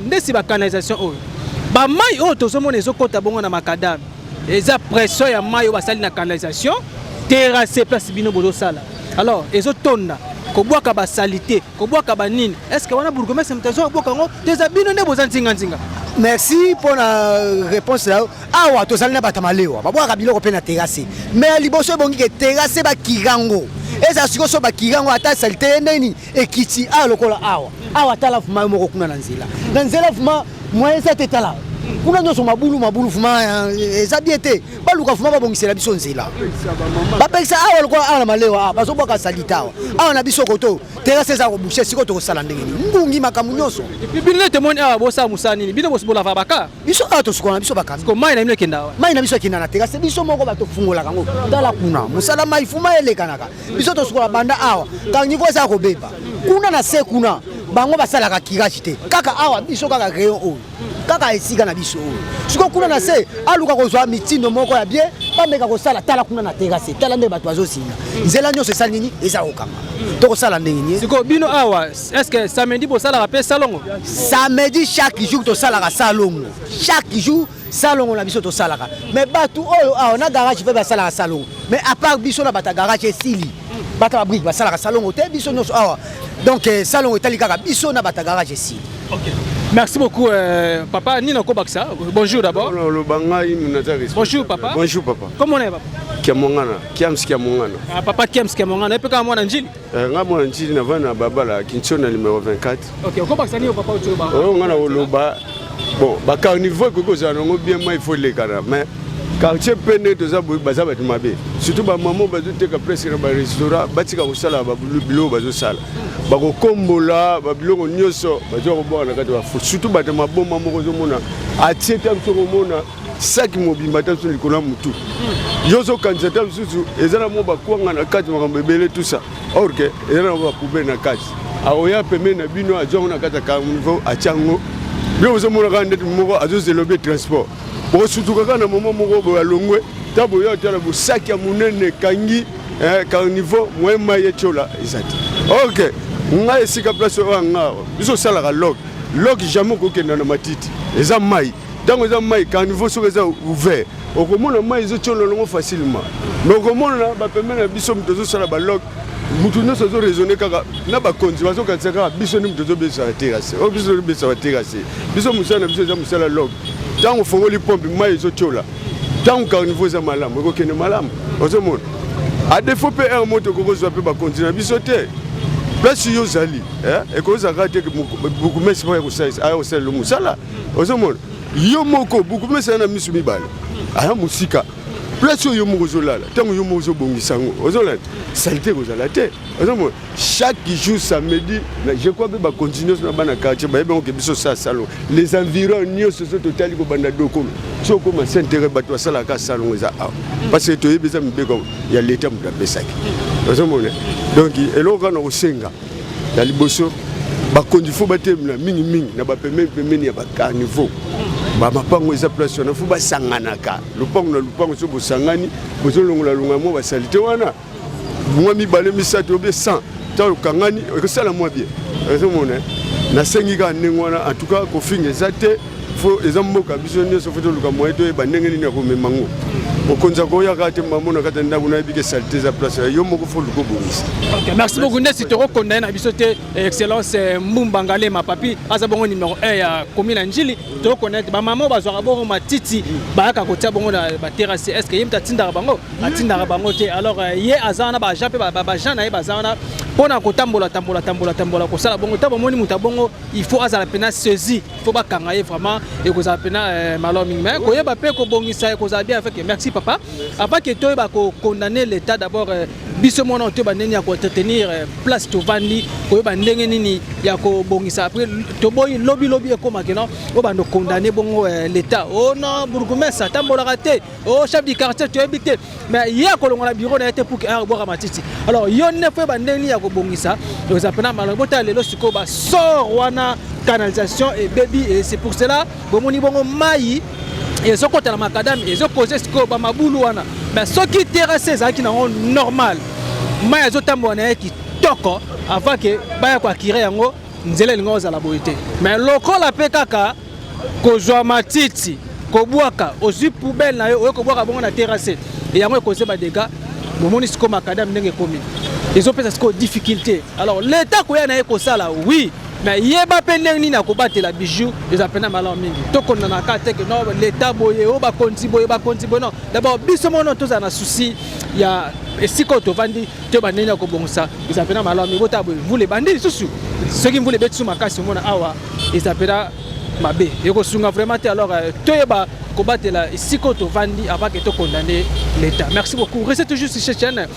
ndesi bacanalisation oyo, bamai oyo tozomona ezokɔta bongo na macadam, eza pression ya mai oyo basali na canalisation terrasse place bino bozosala. Alors ezotonda, kobwaka basaleté, kobwaka banini. Est ce que wana bourgmestre moto azobwaka yango to eza bino nde boza nzinganzinga? Merci mpona réponse na yo. Awa tozali na bato ya malewa, babwakaka biloko mpe na terrasse. Mais liboso ebongi ke terrasse bakirango ezala. Sikoyo so bakirango, ata saleté ye ndeni ekiti awa lokola awa awa. Tala vraiment yo moko kuna na nzela, na nzela vraiment moyen eza te. Tala kuna nyonso mabulu mabulu, vraiment eza bien te. Baluka vraiment babongisela biso nzela, bapekisa awa lokola awa na malewa awa bazobwaka saleté awa awa na biso koto terrasse eza koboucher. Sikoyo tokosala ndenge nini? Ngungi, makambo nyonso. Et puis bino nde tomoni awa bosala mosala nini? Bino bolava baka? Biso awa tosukola na biso bakambi. Ko mai na bino ekenda awa? Mai na biso ekenda na terrasse. Biso moko bato fungolaka yango. Tala kuna mosala, mai fuma elekanaka. Biso tosukola banda awa kaka niveau eza kobeba kuna na se kuna. Bango basalaka curage te, kaka awa biso, kaka rayon oyo, kaka esika na biso oyo. Sikoyo kuna na se, aluka kozwa mitindo moko ya bien, bameka kosala. Tala kuna na terrasse, tala ndenge bato bazozinga nzela nyonso. Esali nini? Eza kokanga. Tokosala ndenge nini? Sikoyo bino awa, est ce que samedi bosalaka mpe salongo? Samedi, chaque jour tosalaka salongo, chaque jour salongo na biso tosalaka. Mais bato oyo awa na garage mpe basalaka salongo, mais à part biso na bato ya garage, esili. Bato ya babrique basalaka salongo te. Biso nyonso awa, donc salongo etali kaka biso na bato ya garage, esili. Ok. Merci beaucoup, papa. Nino Kobaksa. Bonjour d'abord. Oloba ngai naza. Bonjour papa. Bonjour papa. Comment on est papa? Kiamongana, Kiams Kiamongana. Ah, papa Kiams Kiamongana, et puis quand moi Njili. Nga mwana Njili, navandi na babala Kinshona numéro 24. Ok, okobakisa nini papa oyo ba? Oyo nga na koloba, bon, bacaniveau ekoki kozala nango bien, mai faut elekana, mais quartier mpe nde toza boye, baza bato mabe, surtout bamama bazoteka presque na barestaurant. Batika kosala biloko bazosala, bakokombola babiloko nyonso, bazwa kobwaka na kati ya bafu, surtout bato maboma moko ozomona atie ta biso komona. Saki mobimba ata mosusu likolo ya motu. Yo ozokanisa ata mosusu eza na mwa bakwanga na kati, makambo ebele tout ça. Or que eza na mwa bapoubelle na kati. Akoya pembeni na bino, azwa yango na kati ya caniveau, atia yango. Bino bozomona kaka ndeti moko azozela obe transport. Bokosutuka kaka na moment moko boye alongwe, ta boya otala bosaki ya monene ekangi caniveau, moyen mai etiola eza te. Ok, ngai esika place oyo nga biso osalaka log log, jamais okokenda na matiti, eza mai. Ntango eza mai, caniveau soki eza ouvert, okomona mai ezotiola longo facilement. Mais okomona bapembeni na biso moto azosala balog, motu nyonso azoraisonne kaka na bakonzi, bazokanisa kaka biso nde moto ozobebisa baterrasse. Oyo biso tozobebisa baterrasse, biso mosala na biso eza mosala log. Ntango ofongoli pompe, mai ezotiola. Ntango caniveau eza malamu, ekokende malamu. Ozomona à défaut mpe aire moto okokozwa mpe bakonzi na biso te. Place yo ozali ekozala kaka te bourgmestre mpo aya kosalela mosala. Ozomona yo moko bourgmestre aya na miso mibale, aya mosika. Place oyo yo moko ozolala, ntango yo moko ozobongisa yango, ozolala saleté ekozala te. Ozomona chaque jour samedi, je crois mpe bakonzi nyonso na bana quartier bayebi yango ke biso sa salon les environs nyonso so totali kobanda Dokolo so okoma Saint-Thérèse, bato basalaka salon eza awa, parce que toyebi eza mibeko ya leta moto apesaki. Ozomona, donc eloko kaka na kosenga ya liboso, bakonzi faut batelemela mingimingi na bapembeni pembeni ya bacaniveau, bamapango eza place wana, faut basanganaka lopango na lopango. So bosangani, bozolongola longola mwa basaleté wana, mwa mibale, misato, obe 100, ntango okangani ekosala mwa bien. Ozomona, nasengi kaka ndenge wana. En tout cas kofinga eza te, faut eza mboka biso nyonso, faut toluka moyen toyeba ndenge nini ya komema ngo. Mokonzi akoyaka te mamo na kati ya ndako, nayebi ke saleté eza place yo moko, faut luka obongisa. Ok, merci beaucoup. Ndesi tokokondane na biso te, excellence Mbumba Ngalema Papi aza bongo numéro 1 ya commune ya Njili. Tokondane te bamama bazwaka bongo matiti, bayaka kotia bongo na baterrasse. Est ce que ye moto atindaka bango? Atindaka bango te. Alors ye aza wana, baagent mpe baagent na ye baza wana mpona kotambola tambola tambola tambola kosala bongo. Ntango bomoni moto abongo, il faut azala mpena saisi, il faut bakanga ye vraiment, ekozala mpena malamu mingi. Mais koyeba mpe kobongisa ekozala bien avec. Merci papa. Avant ke toyeba kocondamner l'état, d'abord biso mwana toyeba ndenge ya koentretenir place tovandi, koyeba ndenge nini ya kobongisa. Après toboyi lobi lobi ekóma keno oyo bando condamner bongo l'état. Oh non, bourgmestre atambolaka te, oh chef du quartier toyebi te, mais ye akolongola bureau na ye te pour ke ayaka kobwaka matiti. Alors yo nde faut yeba ndenge nini ya kobongisa, eza mpena malamu. Botala lelo sikoyo basort wana, canalisation ebebi, et c'est pour cela bomoni bongo mai ezokɔta na macadam, ezocauser sikoyo bamabulu wana. Mais soki terrasse ezalaki nango normal, mai ezotambola na ye kitoko, avant ke baya koaccurer yango, nzela elingi ozala boye te. Mais lokola mpe kaka kozwa matiti kobwaka, ozwi poubelle na yo, oyo kobwaka bongo na terrasse, yango ecauser badégâts. Bomoni sikoyo macadam ndenge ekomi, ezopesa sikoyo difficulté. Alors l'état koya na ye kosala, oui, mais yeba mpe ndenge nini akobatela bijou, eza mpena malamu mingi. Tokondanaka te ke non, l'état boye, oyo bakonzi boye, bakonzi boye. Non, d'abord biso mono tozala na souci ya esika oyo tovandi, toyeba ndenge ya kobongisa, eza mpena malamu mingi. Botala boye, mvula ebandi lisusu. Soki mvula ebeti so makasi, omona awa eza mpena mabe, ekosunga vraiment te. Alors toyeba kobatela esika oyo tovandi avant ke tocondamner l'état. Merci beaucoup, restez toujours sur cette chaîne,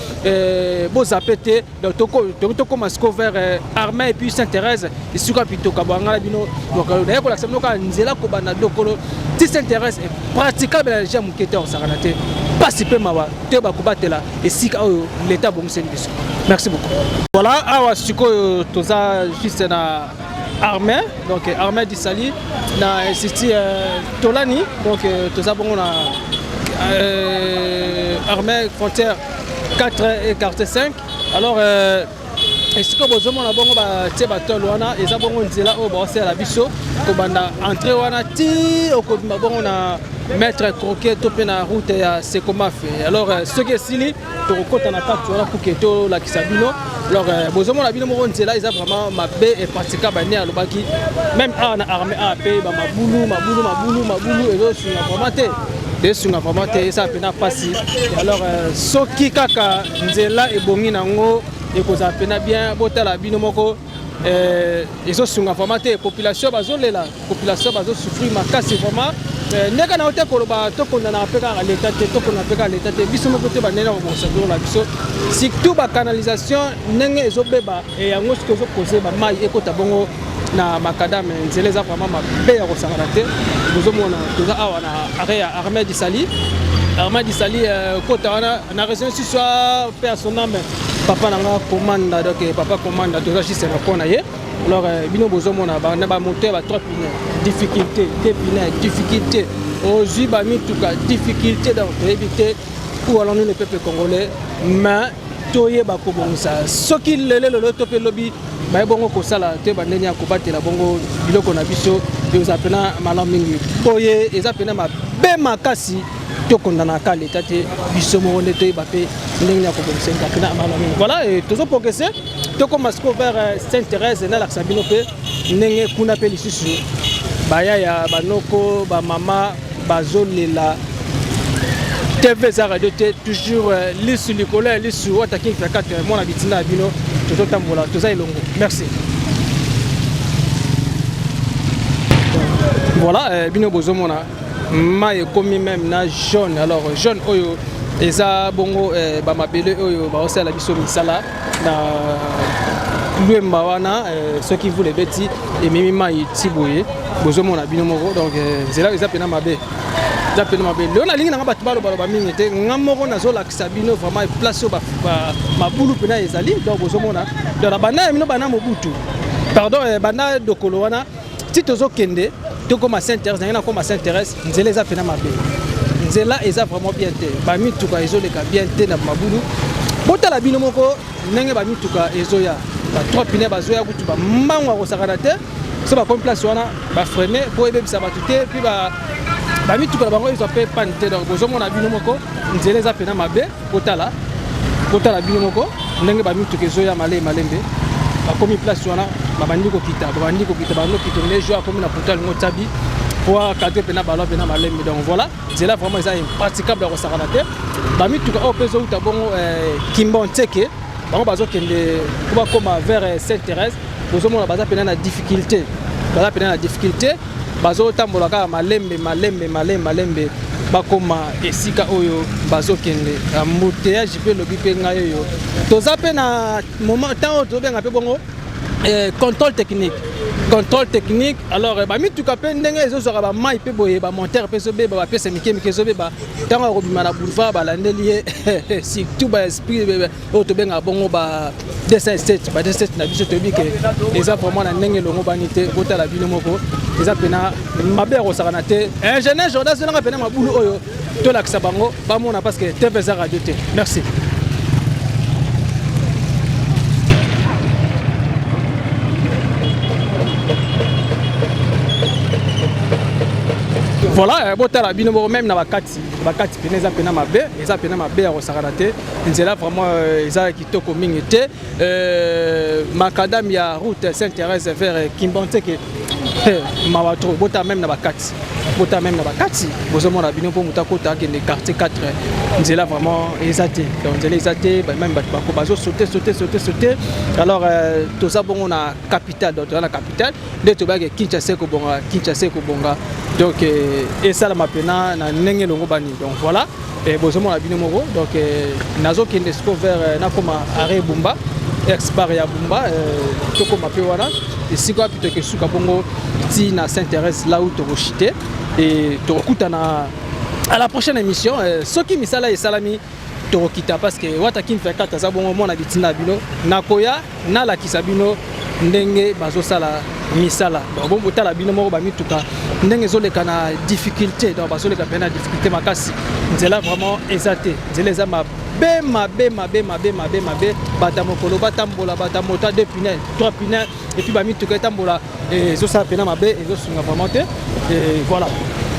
bozape te. Donc tokóma sikoyo vers armée et puis Saint Thérèse, esika pitoka bwanga na bino. Donc naye kolakisa bino kaka nzela kobanda Dokolo ti Saint Thérèse, praticable na ja moke te, osakana te, pasi mpe mawa. Toyeba kobatela esika oyo l'état abongiseli biso. Merci beaucoup. Voilà, awa sikoyo toza juste na armée, donc armée du salut na institut Tolani. Donc toza bongo na armée frontière 4 et quartier 5. Alors esika bozomona bongo batie batole wana, eza bongo nzela oyo baosalela biso kobanda entrée wana ti okobima bongo na maître Croquet to mpe na route ya Sekomafe. Alors soki esili, tokokɔta na kati wana pour ke tolakisa bino. Alors bozomona bino moko, nzela eza vraiment mabe et praticable. Nde alobaki même awa na armée awa mpe bamabulu mabulu mabulu mabulu, ezosunga vraiment te, esunga vraiment te, esala mpena mpasi. Alors soki kaka nzela ebongi nango, ekozala mpena bien. Botala bino moko, ezosunga vraiment te. Population bazolela, population bazosouffrir makasi vraiment. Ndenge na yo te koloba, tokondanaka mpe kaka leta te, tokondana mpe kaka leta te. Biso moko te bandenge na kobongisa biloko na biso, surtout bacanalisation ndenge ezobeba, yango soki ezocauser bamai ekota bongo. Na macadam, nzela eza vraiment mabe ya kosangana te. Bozomona toza awa na arrêt ya Armée du Sali. Armée du Sali kota wana na raison susu pe à son âme papa na nga commanda, donc papa commanda toza juste na kona ye. Alors bino bozomona ba na ba moteur ba 3 pneus difficulté, 2 pneus difficulté, ozwi ba mituka difficulté, donc toyebi te où allons-nous le peuple congolais, mais toyeba kobongisa soki lelo lelo to mpe lobi baye bongo kosala te bandenge ya kobatela bongo biloko na biso eza mpena malamu mingi boye, eza mpena mabe makasi. Tokondanaka leta te, biso moko nde toyeba mpe ndenge ya kobongisa, eza mpena malamu mingi. Voilà, tozoprogresse, tokóma sikoyo vers Sainte Thérèse. Nalakisa bino mpe ndenge kuna mpe lisusu bayaya, banoko, bamama bazolela. TV eza radio te, toujours lisu likolo ya lisu. Wata King 24, mwana bitinda ya bino, tozotambola, toza elongo. Merci. Voilà, bino bozomona mai ekomi même na jaune. Alors jaune oyo eza bongo bamabele oyo baosala biso misala na lwemba wana. Soki vula ebeti, ememi mai ti boye, bozomona bino moko. Donc nzela eza mpena mabe, eza mpena mabe. Lelo nalingi nanga bato balobaloba mingi te, nga moko nazolakisa bino vraiment place oyo mabulu mpena ezali. Donc bozomona, donc na banda ya bino, banda Mobutu, pardon, banda Dokolo wana ti tozokende, tokóma Sainte Thérèse. Ndenge nakóma Sainte Thérèse, nzela eza mpena mabe, nzela eza vraiment bien te, bamituka ezoleka bien te na mabulu. Botala bino moko ndenge bamituka ezoya, ba trois pneus bazoya kutu bambango ya kosakana te. So bakomi place wana, bafreiner mpo ebebisa bato te, puis bamituka na bango ezwa mpe panne te. Donc bozomona bino moko, nzela eza mpena mabe. Botala, botala bino moko ndenge bamituka ezoya malembe malembe. Bakomi place wana, babandi kokita, babandi kokita, babandi kokita. Nde jour akomi na poto, alingo tabi po acadrer mpena balo mpena malembe. Donc voilà, nzela vraiment eza impraticable ya kosakana te. Bamituka oyo mpe ezouta bongo Kimbanseke, bango bazokende po bakóma vers Sainte Thérèse. Bozomona baza mpena na difficulté, baza mpena na difficulté, bazotambola kaka malembe malembe malembe malembe, bakóma esika oyo bazokende. Embouteillage mpe elobi mpe ngai oyo toza mpe na moment ntango oyo tozobenga mpe bongo contrôle technique, contrôle technique. Alors bamituka mpe ndenge ezozwaka bamai mpe boye, bamoteur mpe ezobeba, bapièces mike mike ezobeba. Ntango akobima na boulevard, balandeli ye, surtout baesprit oyo tobengaka bongo ba 207, ba 207 na biso. Toyebi ke eza vraiment na ndenge elongo bani te. Botala bino moko, eza mpena mabe ya kosakana te. Ingénieur Jordan azolanga mpena mabulu oyo, tolakisa bango bamona, parce que TV eza radio te. Merci. Voilà, botala bino moko, même na bakati, bakati pene eza mpena mabe, eza mpena mabe ya kosakana te. Nzela vraiment eza kitoko mingi te. Macadam ya route Sainte Thérèse vers Kimbanseke, mawa trop. Botala même na bakati, botala même na bakati, bozomona bino mpo moto akota akende quartier 4, nzela vraiment eza te. Donc nzela eza te, même bato bako bazosaute saute saute saute. Alors toza bongo na capitale, donc toza na capitale nde tobayaki Kinshasa ekobonga, Kinshasa ekobonga. Donc esalama mpena na ndenge elongo bani. Donc voilà, bozomona bino moko. Donc nazokende siko vers nakoma arrêt Bumba, ex bar ya Bumba. Tokóma mpe wana esika wapi tokesuka bongo ti na Sainte Thérèse, là où tokoshite et tokokutana à la prochaine émission. Soki misala esalami, tokokita, parce que Wata Kin 24 aza bongo mwana bitinda bino, nakoya nalakisa bino ndenge bazosala misala. Donc botala bino moko bamituka ndenge ezoleka na difficulté. Donc bazoleka mpe na difficulté makasi, nzela vraiment eza te, nzela eza mabe mabe mabe mabe mabe mabe. Bata mokolo batambola, bata moto a deux pneus, trois pneus, et puis bamituka etambola, ezosala mpena mabe, ezosunga vraiment te. Voilà,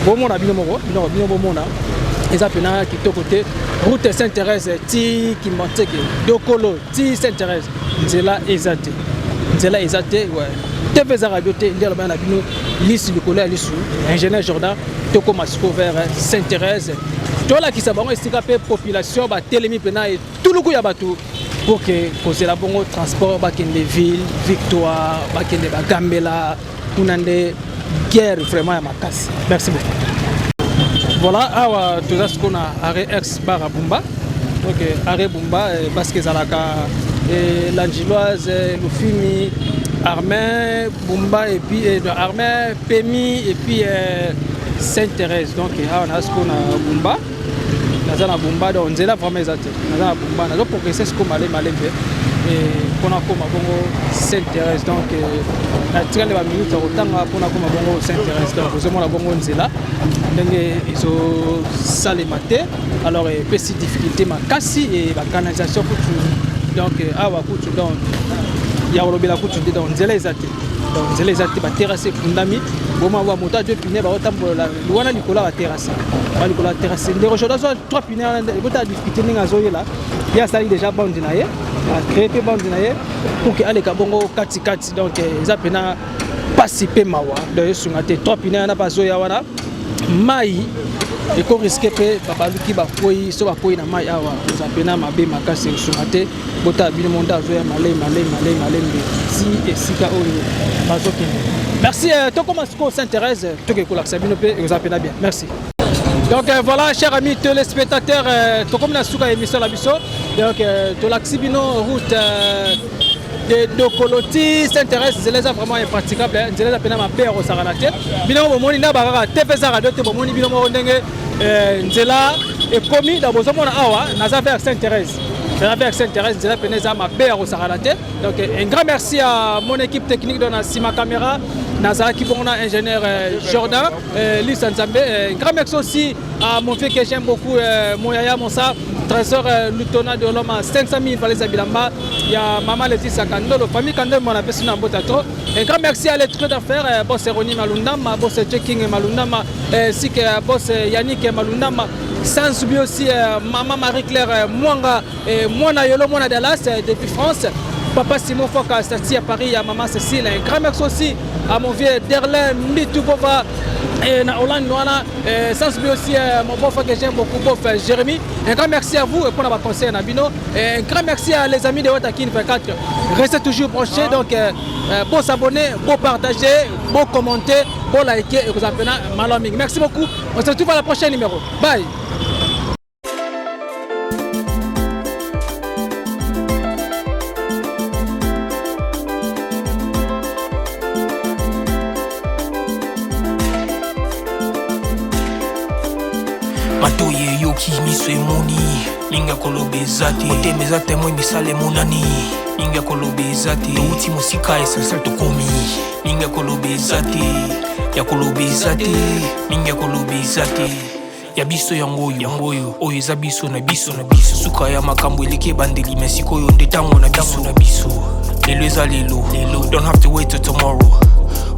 bomona bino moko, bino bino bomona, eza mpena kitoko te. Route Sainte Thérèse ti Kimbanseke, Dokolo ti Sainte Thérèse, nzela eza te, nzela eza te. TV eza radio te, nde alobana na bino lisu likolo ya lisu. Ingénieur Jordan, tokóma sikoyo vers Sainte Thérèse, tolakisa bango esika mpe population batelemi mpena etuluku ya bato pour ke kozela bongo transport bakende ville Victoire, bakende bagambela kuna nde guerre vraiment ya makasi. Merci beaucoup. Voilà, awa toza sikoyo na arrêt ex bar ya Bumba. Donc arrêt Bumba, parce que ezalaka L'Angiloise, Lufimi. Armée Bumba et puis eh, Armée Pemi et puis eh, Sainte Thérèse. Donc awa naza sikoyo na Bumba, naza na Bumba, donc nzela vraiment eza te, naza na Bumba, nazo progresser sikoyo malembe malembe mpona koma bongo Sainte Thérèse. Donc natikali ba minute ya kotanga mpona koma bongo Sainte Thérèse. Donc ozomona bongo nzela ndenge ezosalema te, alors epesi difficulté makasi e bacanalisation kutu. Donc awa kutu, donc ya kolobela kutu te, donc nzela eza te, donc nzela eza te, baterrasse efundami boma ba moto adwe pine baotambola wana likolo ya baterrasse, ba likolo ya terrasse. Ndeko Jordan azwa 3 pine wana, ebota difficulté ndenge azoyela ye, asali déjà bande na ye, acréé mpe bande na ye pour ke aleka bongo katikati. Donc eza mpena pasi mpe mawa, donc esunga te. 3 pine wana mpe azoya wana, mai ekorisquer mpe babaluki, bakwei. So bakwei na mai awa, eza mpena mabe makasi, esunga te. Botala bino monde, azoya malei malei malei malembe ti esika oyo bazokende. Merci. Tokoma sikoyo Sainte Thérèse, toke kolakisa bino mpe, eza mpena bien. Merci. Donc voilà, chers amis téléspectateurs, tokomi na suka ya émission na biso. Donc tolakisi bino route de Dokolo ti Sainte Thérèse, nzela eza vraiment impraticable, nzela eza mpena mabe ya kosakana te. Bino bomoni na bakaka te mpe eza radio te, bomoni bino moko ndenge nzela ekomi. Donc bozomona awa naza vers Sainte Thérèse, naza vers Sainte Thérèse, nzela pene eza mabe ya kosakana te. Donc un grand merci à mon équipe technique. Donc na nsima caméra nazalaki bongo na ingénieur Jordan Lisa Nzambe. Un grand merci aussi à mon vieux que j'aime beaucoup, mon yaya Monsa Trésor Lutona de l'homme 500 000 valise ya bilamba ya mama Laetitia Kandolo, famille Kandolo, mona apesi na mbota trop. Un grand merci à l'être d'affaires, boss Roni Malundama, boss Checking Malundama, ainsi que boss Yannick Malundama, sans oublier aussi maman Marie-Claire Mwanga, mwana Yolo, mwana Dallas depuis France, papa Simon Foka Stati à Paris, à maman Cécile. Un grand merci aussi à mon vieux Derlin Mbitou Bova na Hollande wana, sans oublier aussi mon beau frère que j'aime beaucoup, beau frère Jérémy. Un grand merci à vous et pour votre conseil na bino. Et un grand merci à les amis de Watakin 24. Restez toujours branchés, donc bon s'abonner, bon partager, bon commenter, bon liker et vous appelez Malaming. Merci beaucoup. On se retrouve à la prochaine numéro. Bye. Matoyi eyoki, miso emoni, mingi ya koloba eza te, motema eza témoin, misala emonani, mingi ya koloba eza te, touti mosika, essentiel tokomi, mingi ya koloba eza te, ya koloba eza te, mingi ya koloba eza te. Ya biso yango oyo, yango oyo, oyo eza biso na biso na biso. Suka ya makambo eleki ebandeli, me sikoyo nde ntango na biso na biso. Lelo eza lelo lelo, don't have to wait till tomorrow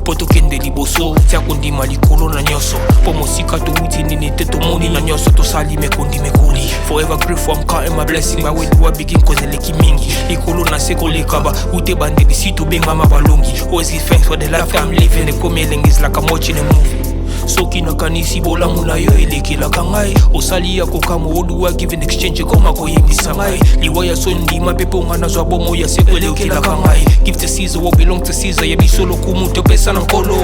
mpo tokende liboso. Tia kondima likolo na nyonso, mpo mosika towuti nini te, tomoni na nyonso tosali mekondi mekoli. Forever grateful, I'm counting my blessing. By where do I begin? Cause eleki mingi, likolo na se koleka ba ute bandeli, si tobengama balongi. Always give thanks for the life I'm living. Ekomi elengi, is like I'm watching a movie. Soki nakanisi bolamu na yo elekelaka ngai, osali ya kokamwa. Oduwa give in exchange, ekoma koyembisa ngai liwa ya soni, ndima mpe mpo nga nazwa bomoi ya seko, elekelaka ngai. Give to Caesar what belong to Caesar. Ya biso lokumu topesa na Nkolo.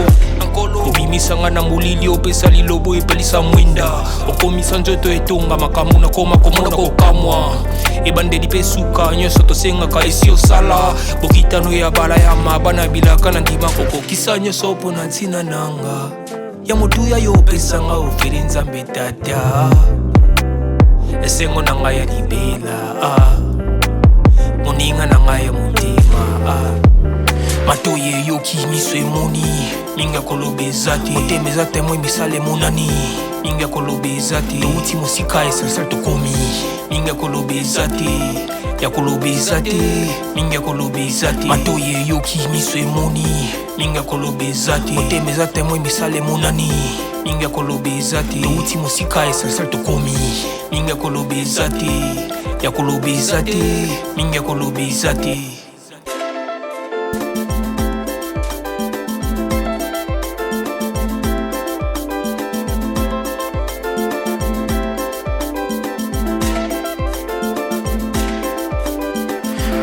Obimisa nga na molili, opesa lilobo, epelisa mwinda, okomisa nzoto etonga makambo, nakoma komona kokamwa. Ebandeli mpe suka, nyonso tosengaka esi osala. Bokitano ya bala ya mabana bilaka na ndima kokokisa nyonso mpo na ntina nanga ya motuya yo opesanga ofeli. Nzambe Tata, esengo na ngai ya libela, ah. Moninga na ngai ya motema, ah. Matoyi eyoki, miso emoni, mingi ya koloba eza te, motema eza témoin, misala emonani, mingi ya koloba eza te, touti mosika, essentiel tokomi, mingi ya koloba eza te, ya koloba eza te, mingi ya koloba eza te. Matoyi eyoki, miso emoni, mingi ya koloba eza te, motema eza témoin, misala emonani, mingi ya koloba eza te, touti mosika, essentiel tokomi, mingi ya koloba eza te, ya koloba eza te, mingi ya koloba eza te.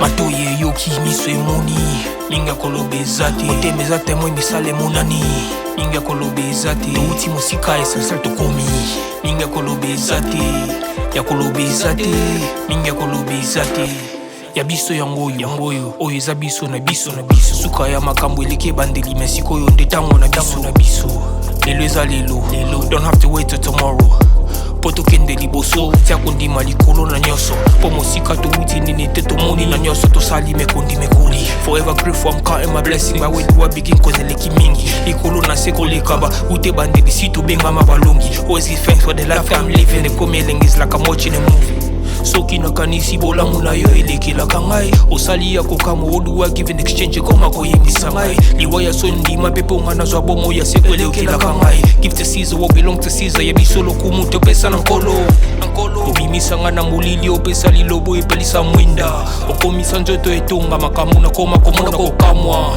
Matoyi eyoki, miso emoni, mingi ya koloba eza te, motema eza témoin, misala emonani, mingi ya koloba eza te, touti mosika, essentiel tokomi, mingi ya koloba eza te, ya koloba eza te, mingi ya koloba eza te. Ya biso yango oyo, yango oyo, oyo eza biso na biso na biso. Suka ya makambo eleki ebandeli, me sikoyo nde ntango na biso na biso. Lelo eza lelo, lelo. Don't have to wait till tomorrow. Mpo tokende liboso, tia kondima likolo na nyonso. Mpo mosika towuti nini te tomoni na nyonso tosali mekondi mekoli. Forever grateful, I'm counting my blessing. By where do I begin? Cause eleki mingi. Likolo na se koleka ba ute bandeli si tobengama balongi. Always give thanks for the life I'm living. Ekomi elengi is like I'm watching a movie. Soki nakanisi bolamu na yo elekelaka ngai, osali ya kokamwa oduwa give in exchange ekoma koyebisa ngai liwa ya so ndima mpe mpo nga nazwa bomo ya seko elekelaka ngai. Give to Caesar what belong to Caesar, ya biso lokumu topesa na Nkolo. Obimisa nga na molili, opesa lilobo epelisa mwinda, okomisa nzoto etonga makambo nakoma komona kokamwa.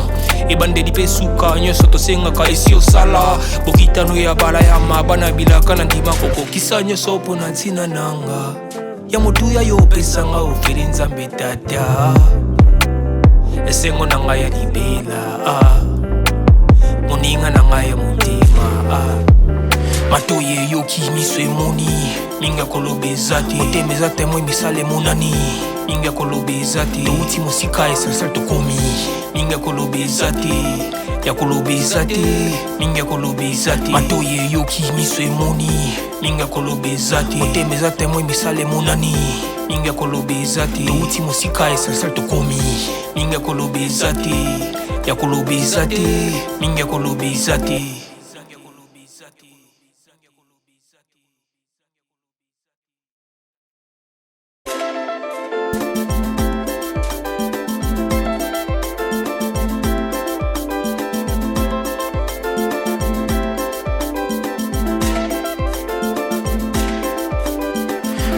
Ebandeli mpe suka nyonso tosengaka esi osala bokitano ya balayama bana bilaka na ndima kokokisa nyonso mpo na ntina nanga ya motuya yo opesanga ofeli Nzambe Tata, esengo na ngai ya libela, ah. Moninga na ngai ya motema, ah. Matoyi eyoki, miso emoni, mingi ya koloba eza te. Motema eza témoin, misala emonani, mingi ya koloba eza te. Touti mosika, essentiel tokomi, mingi ya koloba eza te, ya koloba eza te, mingi ya koloba eza te. Matoyi eyoki, miso emoni, mingi ya koloba eza te. Motema eza témoin, misala emonani, mingi ya koloba eza te. Touti mosika, essentiel tokomi, mingi ya koloba eza te, ya koloba eza te, mingi ya koloba eza te.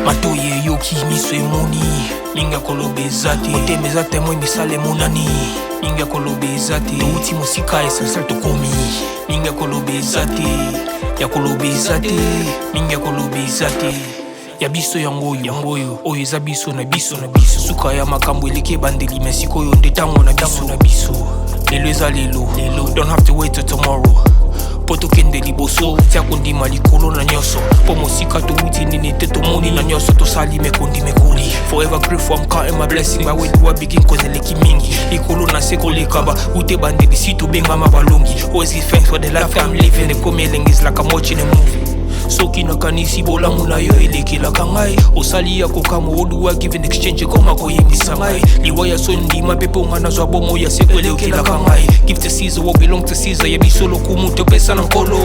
Matoyi eyoki, miso emoni, mingi ya koloba eza te. Motema eza témoin, misala emonani, mingi ya koloba eza te. Touti mosika, essentiel tokomi, mingi ya koloba eza te, ya koloba eza te, mingi ya koloba eza te. Ya biso yango oyo, yango oyo, oyo eza biso na biso na biso. Suka ya makambo eleki ebandeli, me sikoyo nde ntango na biso na biso. Lelo eza lelo, lelo. Don't have to wait till tomorrow. Mpo tokende liboso, tia kondima likolo na nyonso. Mpo mosika towuti nini te tomoni na nyonso tosali mekondi mekoli. Forever grateful, I'm counting my blessing. By where do I begin? Cause eleki mingi. Likolo na se koleka ba ute bandeli si tobengama balongi. Always give thanks for the life I'm living. Ekomi elengi is like I'm watching a movie. Soki nakanisi bolamu na yo elekelaka ngai, osali ya kokamwa oduwa give in exchange ekoma koyebisa ngai liwa ya so ndima mpe mpo nga nazwa bomo ya seko elekelaka ngai. Give to Caesar what belong to Caesar, ya biso lokumu topesa na Nkolo.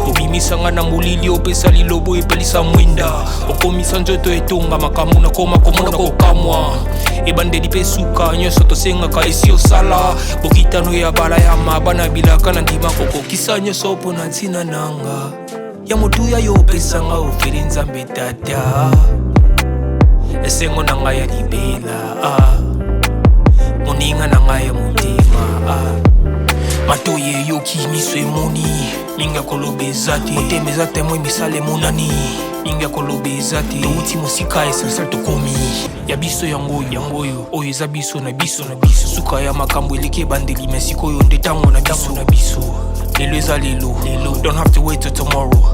Obimisa nga na molili, opesa lilobo epelisa mwinda, okomisa nzoto etonga makambo nakoma komona kokamwa. Ebandeli mpe suka nyonso tosengaka esi osala bokitano ya balayama bana bilaka na ndima kokokisa nyonso mpo na ntina nanga ya motuya yo opesanga ofeli Nzambe Tata, esengo na ngai ya libela, ah. Moninga na ngai ya motema, ah. Matoyi eyoki, miso emoni, mingi ya koloba eza te. Motema eza témoin, misala emonani, mingi ya koloba eza te. Touti mosika, essentiel tokomi, ya biso yango oyo, yango oyo, oyo eza biso na biso na biso. Suka ya makambo eleki ebandeli, me sikoyo nde ntango na biso na biso. Lelo eza lelo, lelo. Don't have to wait till tomorrow.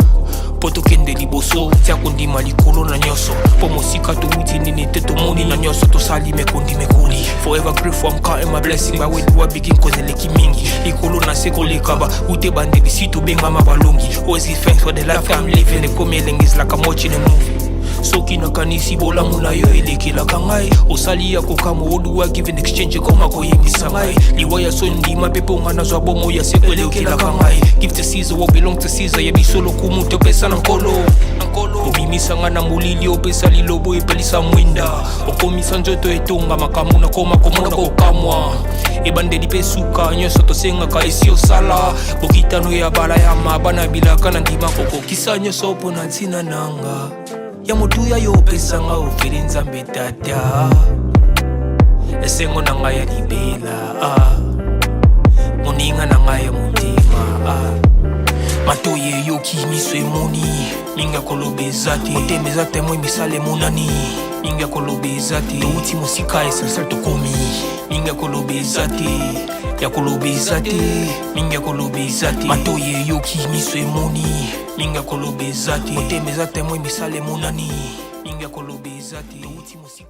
Mpo tokende liboso, tia kondima likolo na nyonso. Mpo mosika towuti nini te tomoni na nyonso tosali mekondi mekoli. Forever grateful, I'm counting my blessing. By where do I begin? Cause eleki mingi. Likolo na se koleka ba ute bandeli si tobengama balongi. Always give thanks for the life I'm living. Ekomi elengi is like I'm watching a movie. Soki nakanisi bolamu na yo elekelaka ngai, osali ya kokamwa oduwa give in exchange ekoma koyebisa ngai liwa ya so ndima mpe mpo nga nazwa bomo ya seko elekelaka ngai. Give to Caesar what belong to Caesar, ya biso lokumu topesa na Nkolo. Obimisa nga na molili, opesa lilobo epelisa mwinda, okomisa nzoto etonga makambo nakoma komona kokamwa. Ebandeli mpe suka nyonso tosengaka esi osala bokitano ya balayama bana bilaka na ndima kokokisa nyonso mpo na ntina nanga ya motuya yo opesanga ofeli Nzambe Tata, esengo na ngai ya libela, ah. Moninga na ngai ya motema, ah. Matoyi eyoki, miso emoni, mingi ya koloba eza te. Motema eza témoin, misala emonani, mingi ya koloba eza te. Touti mosika, essentiel tokomi, mingi ya koloba eza te, ya koloba eza te, mingi ya koloba eza te. Matoyi eyoki, miso emoni, mingi ya koloba eza te. Motema eza témoin, misala emonani, mingi ya koloba eza te. Touti mosika.